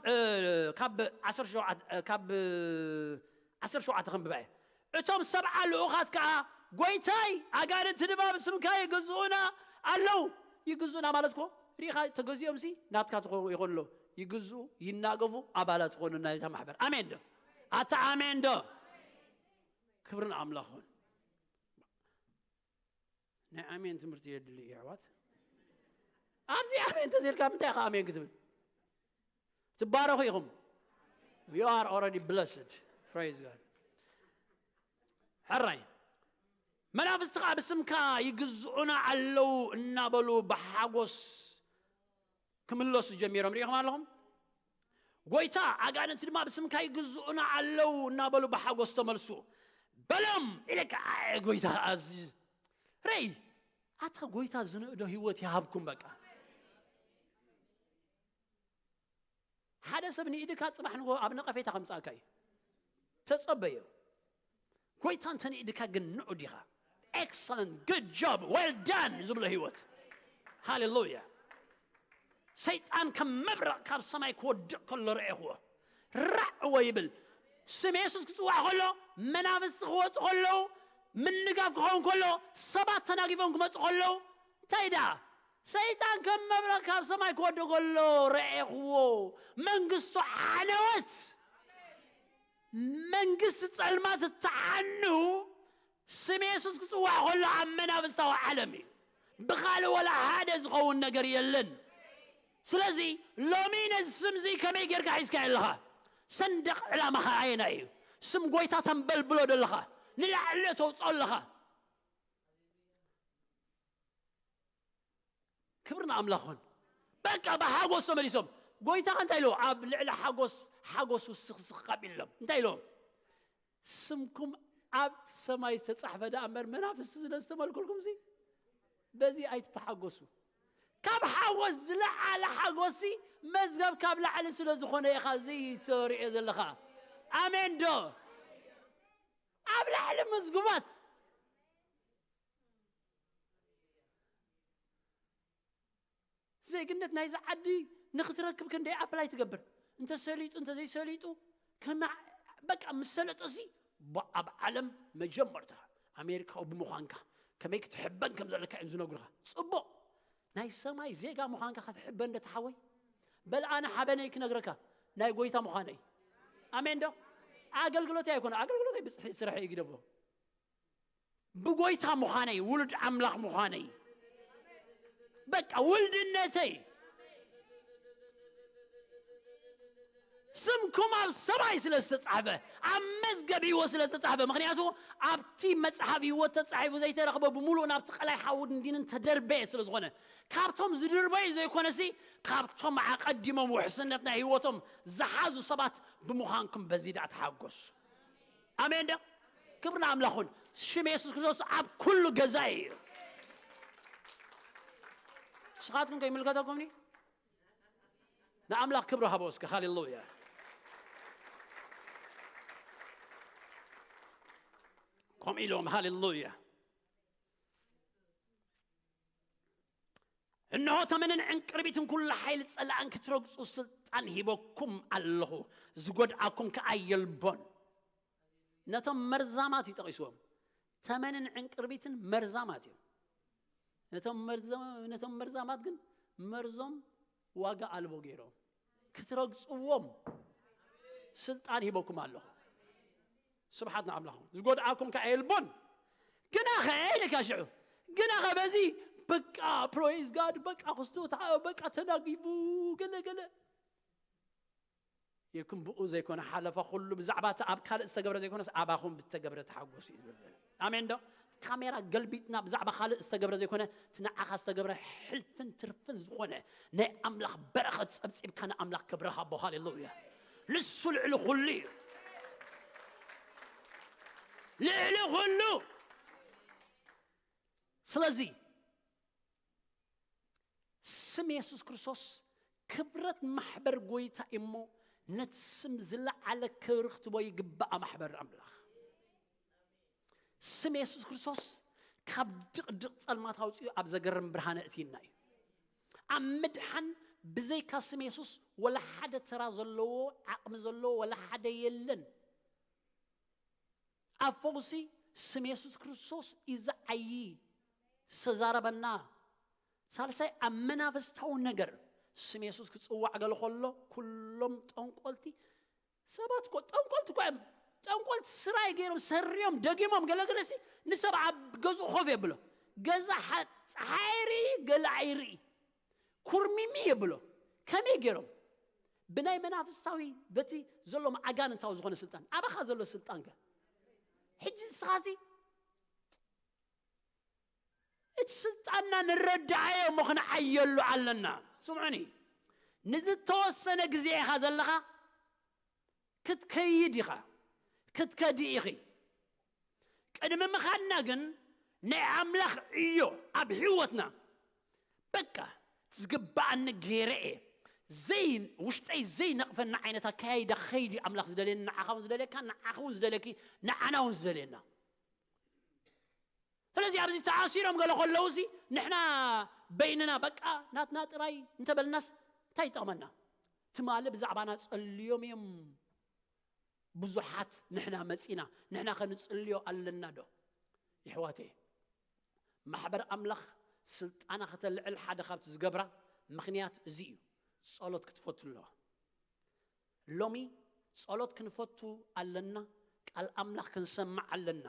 ካብ ዓሰርተ ሸውዓተ ካብ ዓሰርተ ሸውዓተ ከም ብባኤ እቶም ሰብዓ ልኡኻት ከኣ ጎይታይ ኣጋንንቲ ድማ ብስምካ ይግዝኡና ኣለዉ ይግዝኡና ማለት ኮ ሪኻ ተገዚኦም ሲ ናትካ ትኾኑ ይኾኑ ኣለዉ ይግዝኡ ይናገፉ ኣባላት ትኾኑ ናይታ ማሕበር ኣሜን ዶ ኣታ ኣሜን ዶ ክብርን ኣምላኽ ኹን ናይ ኣሜን ትምህርቲ የድሊ እዩ ኣሕዋት ኣብዚ ኣሜን ተዘይልካ ምንታይ ኢኻ ኣሜን ክትብል ትባረኹ ኢኹም you are already blessed praise God ሕራይ መናፍስቲ ከዓ ብስምካ ይግዝኡና ኣለዉ እናበሉ ብሓጎስ ክምለሱ ጀሚሮም ሪኢኹም ኣለኹም ጎይታ ኣጋንንቲ ድማ ብስምካ ይግዝኡና ኣለዉ እናበሉ ብሓጎስ ተመልሱ በሎም ኢለ ከዓ ጎይታ ኣዚ ረይ ኣታ ጎይታ ዝንእዶ ህይወት ይሃብኩም በቃ ሓደ ሰብ ንኢድካ ፅባሕ ንጎ ኣብ ነቐፌታ ከምፃእካ እዩ ተፀበዮ ጎይታ እንተ ንኢድካ ግን ንዑ ዲኻ excellent good job well done ዝብሎ ህይወት ሃሌሉያ ሰይጣን ከም መብረቕ ካብ ሰማይ ክወድቕ ከሎ ረኤኽዎ ራዕ እዎ ይብል ስም የሱስ ክፅዋዕ ከሎ መናፍስቲ ክወፁ ከለዉ ምንጋፍ ክኸውን ከሎ ሰባት ተናጊፎም ክመፁ ከለዉ እንታይ ደኣ ሰይጣን ከም መብረቕ ካብ ሰማይ ክወድቕ ከሎ ረኤኽዎ መንግስቱ ዓነወት መንግስቲ ጸልማት እተዓኑ ስም የሱስ ክጽዋዕ ከሎ ኣብ መናፍስታዊ ዓለም እዩ። ብኻልእ ወላ ሓደ ዝኸውን ነገር የለን። ስለዚ ሎሚ ነዚ ስምዚ ከመይ ጌርካ ሒዝካ ኣለኻ? ሰንደቕ ዕላማኻ ኣየናይ እዩ? ስም ጎይታ ተንበልብሎ ደለኻ፣ ንላዕሊ ተውፅኦ ኣለኻ። ክብሪ ንኣምላኽ ይኹን። በቃ ብሓጎስ ተመሊሶም። ጎይታ እንታይ ኢሎ? ኣብ ልዕሊ ሓጎስ ሓጎስ ውስኽስኽ ካብ ኢሎም እንታይ ኢሎም? ስምኩም ኣብ ሰማይ ዝተጻሕፈ ደኣ እምበር መናፍስቲ ስለ ዝተመልኩልኩም ሲ በዚ ኣይትተሓጎሱ። ካብ ሓጎስ ዝለዓለ ሓጎሲ መዝገብ ካብ ላዕሊ ስለ ዝኾነ ኢኻ እዚ ተርእዮ ዘለኻ። ኣሜን ዶ? ኣብ ላዕሊ መዝጉባት ዜግነት ናይዚ ዓዲ ንክትረክብ ክንደይ ኣፕላይ ትገብር? እንተሰሊጡ እንተዘይሰሊጡ ከማ በቃ ምስ ሰለጠ ሲ ባ- ኣብ ዓለም መጀመርታ ኣሜሪካዊ ብምዃንካ ከመይ ክትሕበን ከም ዘለካ እዮም ዝነግሩኻ። ጽቡቕ ናይ ሰማይ ዜጋ ምዃንካ ክትሕበን ዶ ተሓወይ? በል ኣነ ሓበነይ ክነግረካ ናይ ጎይታ ምዃነይ። ኣሜን ዶ? ኣገልግሎተይ ኣይኮነ ኣገልግሎተይ ብፅሒ ስራሕ ይግደፎ ብጎይታ ምዃነይ ውሉድ ኣምላኽ ምዃነይ በቃ ውልድነተይ ስምኩም ኣብ ሰማይ ስለ ዝተጻሕፈ ኣብ መዝገብ ህይወት ስለ ዝተጻሕፈ ምክንያቱ ኣብቲ መጽሓፍ ህይወት ተጻሒፉ ዘይተረኽበ ብምሉእ ናብቲ ቀላይ ሓዊ ድንዲንን ተደርበየ ስለ ዝኾነ ካብቶም ዝድርበዩ ዘይኮነሲ ካብቶም ኣቐዲሞም ውሕስነት ናይ ህይወቶም ዝሓዙ ሰባት ብምዃንኩም በዚ ደኣ ተሓጎሱ ኣሜን ዶ ክብሪ ንኣምላኹን ሽም የሱስ ክርስቶስ ኣብ ኩሉ ገዛ እዩ ንስኻትኩም ከይምልከተኩም ንኣምላኽ ክብሪ ሃቦ እስከ ሃሌሉያ ከምኡ ኢሎም ሃሌሉያ እንሆ ተመንን ዕንቅርቢትን ኩሉ ሓይሊ ጸላእን ክትረግጹ ስልጣን ሂበኩም ኣለኹ ዝጎድኣኩም ከኣ የልቦን ነቶም መርዛማት እዩ ጠቒስዎም ተመንን ዕንቅርቢትን መርዛማት እዮም ነቶም መርዛማት ግን መርዞም ዋጋ ኣልቦ ገይሮም ክትረግጽዎም ስልጣን ሂበኩም ኣለኹ ስብሓት ንኣምላኹም ዝጎድኣኩም ከኣ የልቦን ግናኸ ኢልካ ሽዑ ግናኸ በዚ በቃ ፕሮይዝ ጋድ በቃ ክስቶ በቃ ተዳጊቡ ገለ ገለ ኢልኩም ብኡ ዘይኮነ ሓለፈ ኩሉ ብዛዕባ እቲ ኣብ ካልእ ዝተገብረ ዘይኮነስ ኣባኹም ብተገብረ ተሓጎሱ እዩ ዝብል ኣሜን ዶ ካሜራ ገልቢጥና ብዛዕባ ካልእ ዝተገብረ ዘይኮነ እቲ ንዓኻ ዝተገብረ ሕልፍን ትርፍን ዝኾነ ናይ ኣምላኽ በረኸት ጸብጺብካ ንኣምላኽ ክብረኻ ቦ ሃሌሉያ ንሱ ልዕሊ ኩሉ እዩ ልዕሊ ኩሉ ስለዚ ስም የሱስ ክርስቶስ ክብረት ማሕበር ጎይታ እሞ ነቲ ስም ዝለዓለ ክብሪ ክትቦ ይግባኣ ማሕበር ኣምላኽ ስም የሱስ ክርስቶስ ካብ ድቕድቕ ጸልማት ኣውፅኡ ኣብ ዘገርም ብርሃነ እትይና እዩ ኣብ ምድሓን ብዘይካ ስም የሱስ ወላ ሓደ ተራ ዘለዎ ዓቕሚ ዘለዎ ወላ ሓደ የለን ኣብ ፈውሲ ስም የሱስ ክርስቶስ እዩ ዝዓዪ ዝተዛረበና ሳልሳይ ኣብ መናፍስታዊ ነገር ስም የሱስ ክፅዋዕ ገለ ከሎ ኩሎም ጠንቆልቲ ሰባት እኮ ጠንቆልቲ እኮ እዮም ጠንቆልቲ ስራይ ገይሮም ሰሪዮም ደጊሞም ገለገለሲ ንሰብ ኣብ ገዝኡ ኮፍ የብሎ ገዛ ፀሓይ ርኢ ገለ ኣይርኢ ኩርሚሚ የብሎ ከመይ ገይሮም ብናይ መናፍስታዊ በቲ ዘሎም ኣጋንንታዊ ዝኾነ ስልጣን ኣባኻ ዘሎ ስልጣን ከ ሕጂ ንስኻሲ እቲ ስልጣንና ንረዳኣዮ እሞ ክንዓየሉ ኣለና ስምዑኒ ንዝተወሰነ ግዜ ኢኻ ዘለኻ ክትከይድ ኢኻ ክትከዲ ኢኺ ቅድሚ ምኻድና ግን ናይ ኣምላኽ ዕዮ ኣብ ህይወትና በቃ ዝግባኣኒ ገይረ እየ ዘይ ውሽጠይ ዘይነቕፈና ዓይነት ኣካያይዳ ከይዲ ኣምላኽ ዝደልየኒ ንዓኻ እውን ዝደልየካ ንዓኻ እውን ዝደልየኪ ንዓና እውን ዝደልየና ስለዚ ኣብዚ ተኣሲሮም ገለ ከለውሲ ንሕና በይንና በቃ ናትና ጥራይ እንተበልናስ እንታይ ይጠቕመና ትማሊ ብዛዕባና ጸልዮም እዮም ብዙሓት ንሕና መጺና ንሕና ከንጽልዮ ኣለና ዶ ይሕዋተየ ማሕበር ኣምላኽ ስልጣና ከተልዕል ሓደ ካብቲ ዝገብራ ምኽንያት እዚ እዩ ጸሎት ክትፈቱ ኣለዋ ሎሚ ጸሎት ክንፈቱ ኣለና ቃል ኣምላኽ ክንሰምዕ ኣለና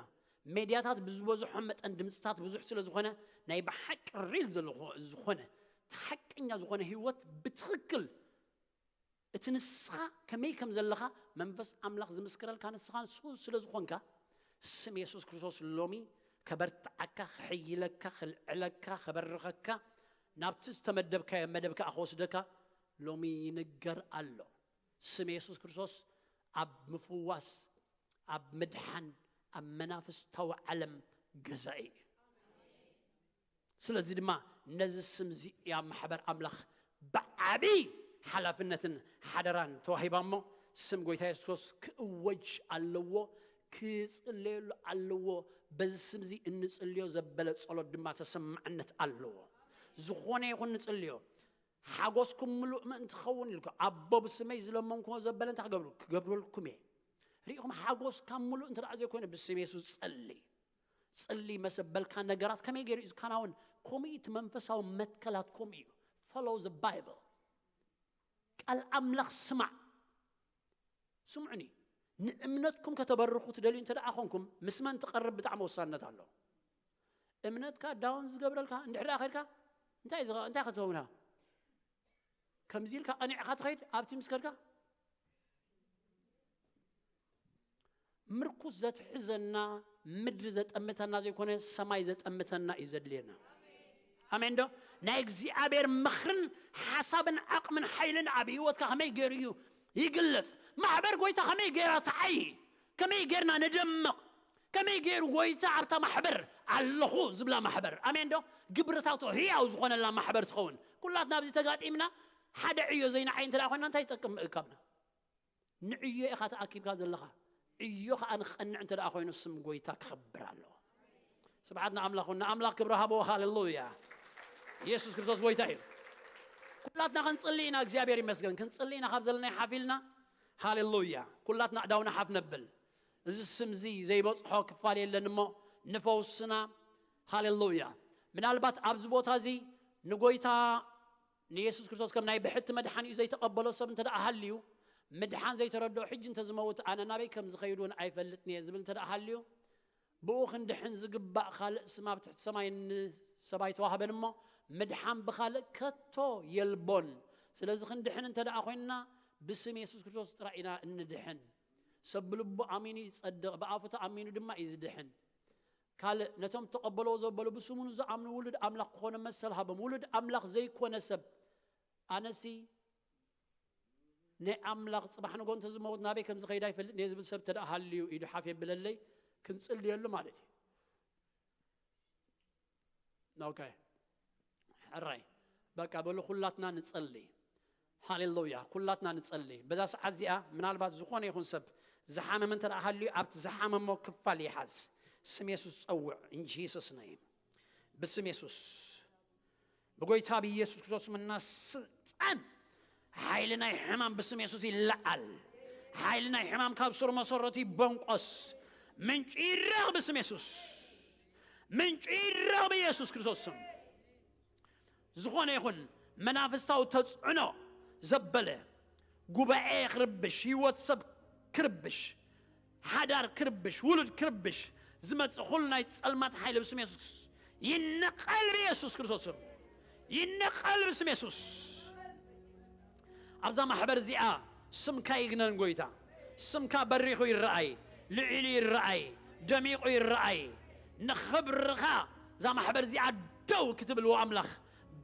ሜድያታት ብዝበዝሖ መጠን ድምፅታት ብዙሕ ስለ ዝኾነ፣ ናይ ብሓቂ ሪል ዝኾነ፣ እቲ ሓቀኛ ዝኾነ ህይወት ብትኽክል እቲ ንስኻ ከመይ ከም ዘለኻ መንፈስ ኣምላኽ ዝምስክረልካ ንስኻ ንሱ ስለ ዝኾንካ፣ ስም የሱስ ክርስቶስ ሎሚ ከበርትዓካ፣ ክሕይለካ፣ ክልዕለካ፣ ከበርኸካ፣ ናብቲ ዝተመደብካዮ መደብ ከኣ ክወስደካ ሎሚ ይንገር ኣሎ። ስም የሱስ ክርስቶስ ኣብ ምፍዋስ፣ ኣብ ምድሓን፣ ኣብ መናፍስታዊ ዓለም ገዛኢ እዩ። ስለዚ ድማ ነዚ ስም እዚ እያ ማሕበር ኣምላኽ ብዓቢ ሓላፍነትን ሓደራን ተዋሂባ እሞ፣ ስም ጎይታ የሱስ ክርስቶስ ክእወጅ ኣለዎ፣ ክጽለየሉ ኣለዎ። በዚ ስም እዚ እንጽልዮ ዘበለ ጸሎት ድማ ተሰማዕነት ኣለዎ። ዝኾነ ይኹን ንጽልዮ፣ ሓጎስኩም ምሉእ ምእንቲ ክኸውን ኢልኩ፣ ኣቦ ብስመይ ዝለመንኩሞ ዘበለ እንታይ ክገብሩ? ክገብረልኩም እየ። ርኢኹም፣ ሓጎስካ ምሉእ እንተ ደኣ ዘይኮይኑ ብስም የሱስ ጸሊ። ጽሊ መሰበልካ ነገራት ከመይ ገይሩ እዩ ዝከናውን? ከምኡ እዩ እቲ መንፈሳዊ መትከላት፣ ከምኡ እዩ። Follow the Bible። ቃል ኣምላኽ ስማዕ። ስምዑኒ። ንእምነትኩም ከተበርኹ ትደልዩ እንተ ደኣ ኾንኩም፣ ምስ መን ትቐርብ ብጣዕሚ ወሳንነት ኣለዎ። እምነትካ ዳውን ዝገብረልካ እንድሕር ደኣ ኸድካ፣ እንታይ ዝኸ-፣ እንታይ ክትኸውን ኢኻ? ከምዚ ኢልካ ቀኒዕካ ትኸይድ፣ ኣብቲ ምስ ከድካ ምርኩስ ዘትሕዘና፣ ምድሪ ዘጠምተና ዘይኮነ፣ ሰማይ ዘጠምተና እዩ ዘድልየና። ኣሜን ዶ? ናይ እግዚኣብሔር ምኽርን ሓሳብን ዓቕምን ሓይልን ኣብ ህይወትካ ከመይ ገይሩ እዩ ይግለጽ? ማሕበር ጎይታ ከመይ ገይራ ትዓዪ? ከመይ ገይርና ንደምቕ? ከመይ ገይሩ ጎይታ ኣብታ ማሕበር ኣለኹ ዝብላ ማሕበር፣ ኣሜን ዶ? ግብርታቱ ህያው ዝኾነላ ማሕበር ትኸውን። ኩላትና ኣብዚ ተጋጢምና ሓደ ዕዮ ዘይንዓይ እንተ ደኣ ኮይንና እንታይ ይጠቅም ምእካብና? ንዕዮ ኢኻ ተኣኪብካ ዘለኻ። ዕዮ ኸኣ ንኽቐንዕ እንተ ደኣ ኮይኑ ስም ጎይታ ክኸብር ኣለዎ። ስብሓት ንኣምላኽ፣ ንኣምላኽ ክብሪ ሃብዎ። ሃሌሉያ። ኢየሱስ ክርስቶስ ጎይታ እዩ። ኩላትና ክንጽሊ ኢና፣ እግዚኣብሔር ይመስገን። ክንጽሊ ኢና ካብ ዘለናይ ሓፍ ኢልና። ሃሌሉያ። ኩላትና ኣእዳውና ሓፍ ነብል። እዚ ስም እዚ ዘይበጽሖ ክፋል የለን እሞ ንፈውስና። ሃሌሉያ። ምናልባት ኣብዚ ቦታ እዚ ንጎይታ ንየሱስ ክርስቶስ ከም ናይ ብሕቲ መድሓኒኡ ዘይተቐበሎ ሰብ እንተ ደኣ ሃልዩ፣ ምድሓን ዘይተረድኦ ሕጂ እንተ ዝመውት ኣነ ናበይ ከም ዝኸይድ እውን ኣይፈልጥን እየ ዝብል እንተ ደኣ ሃልዩ፣ ብኡ ክንድሕን ዝግባእ ካልእ ስም ኣብ ትሕቲ ሰማይ ንሰብ ኣይተዋህበን እሞ፣ ምድሓን ብኻልእ ከቶ የልቦን። ስለዚ ክንድሕን እንተ ደኣ ኮይንና፣ ብስም የሱስ ክርስቶስ ጥራይ ኢና እንድሕን። ሰብ ብልቡ ኣሚኑ ይጸድቕ፣ ብኣፉ ተኣሚኑ ድማ እዩ ዝድሕን። ካልእ፣ ነቶም ተቐበልዎ ዘበሉ ብስሙ ንዝኣምኑ ውሉድ ኣምላኽ ክኾኑ መሰል ሃቦም። ውሉድ ኣምላኽ ዘይኮነ ሰብ፣ ኣነሲ ናይ ኣምላኽ ጽባሕ ንጎ እንተ ዝመውት ናበይ ከም ዝኸይድ ኣይፈልጥን እየ ዝብል ሰብ እንተ ደኣ ሃልዩ ኢዱ ሓፍ የብለለይ፣ ክንጽልየሉ ማለት እዩ። ኦኬ። ሕራይ። በቃ በሉ ኩላትና ንጸሊ። ሃሌሉያ። ኩላትና ንጸሊ። በዛ ሰዓት እዚኣ ምናልባት ዝኾነ ይኹን ሰብ ዝሓመመ እንተ ደኣ ሃልዩ ኣብቲ ዝሓመሞ ክፋል ይሓዝ። ስም የሱስ ጸውዕ። In Jesus name። ብስም የሱስ። ብጎይታ ብኢየሱስ ክርስቶስ ምና ስልጣን ሓይሊ ናይ ሕማም ብስም የሱስ ይለዓል። ሓይሊ ናይ ሕማም ካብ ስሩ መሰረቱ ይበንቆስ። ምንጪ ይረኽ ብስም የሱስ። ምንጪ ይረኽ ብኢየሱስ ክርስቶስ ስም። ዝኾነ ይኹን መናፍስታዊ ተጽዕኖ ዘበለ ጉባኤ ክርብሽ፣ ህይወት ሰብ ክርብሽ፣ ሓዳር ክርብሽ፣ ውሉድ ክርብሽ ዝመጽእ ኩሉ ናይ ጸልማት ሓይሊ ብስም የሱስ ይነቐል፣ ብየሱስ ክርስቶስ ስም ይነቐል፣ ብስም የሱስ። ኣብዛ ማሕበር እዚኣ ስምካ ይግነን ጎይታ። ስምካ በሪኹ ይረኣይ፣ ልዒሉ ይረኣይ፣ ደሚቑ ይረኣይ። ንኽብርኻ እዛ ማሕበር እዚኣ ደው ክትብል ኣምላኽ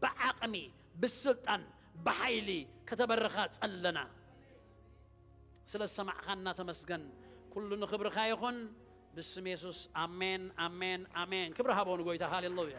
ብዓቕሚ፣ ብስልጣን፣ ብሓይሊ ከተበርኻ ጸለና። ስለ ዝሰማዕኻና ተመስገን። ኩሉ ንኽብርኻ ይኹን። ብስም የሱስ ኣሜን፣ ኣሜን፣ ኣሜን። ክብሪ ሃቦ ንጎይታ። ሃሌሉያ።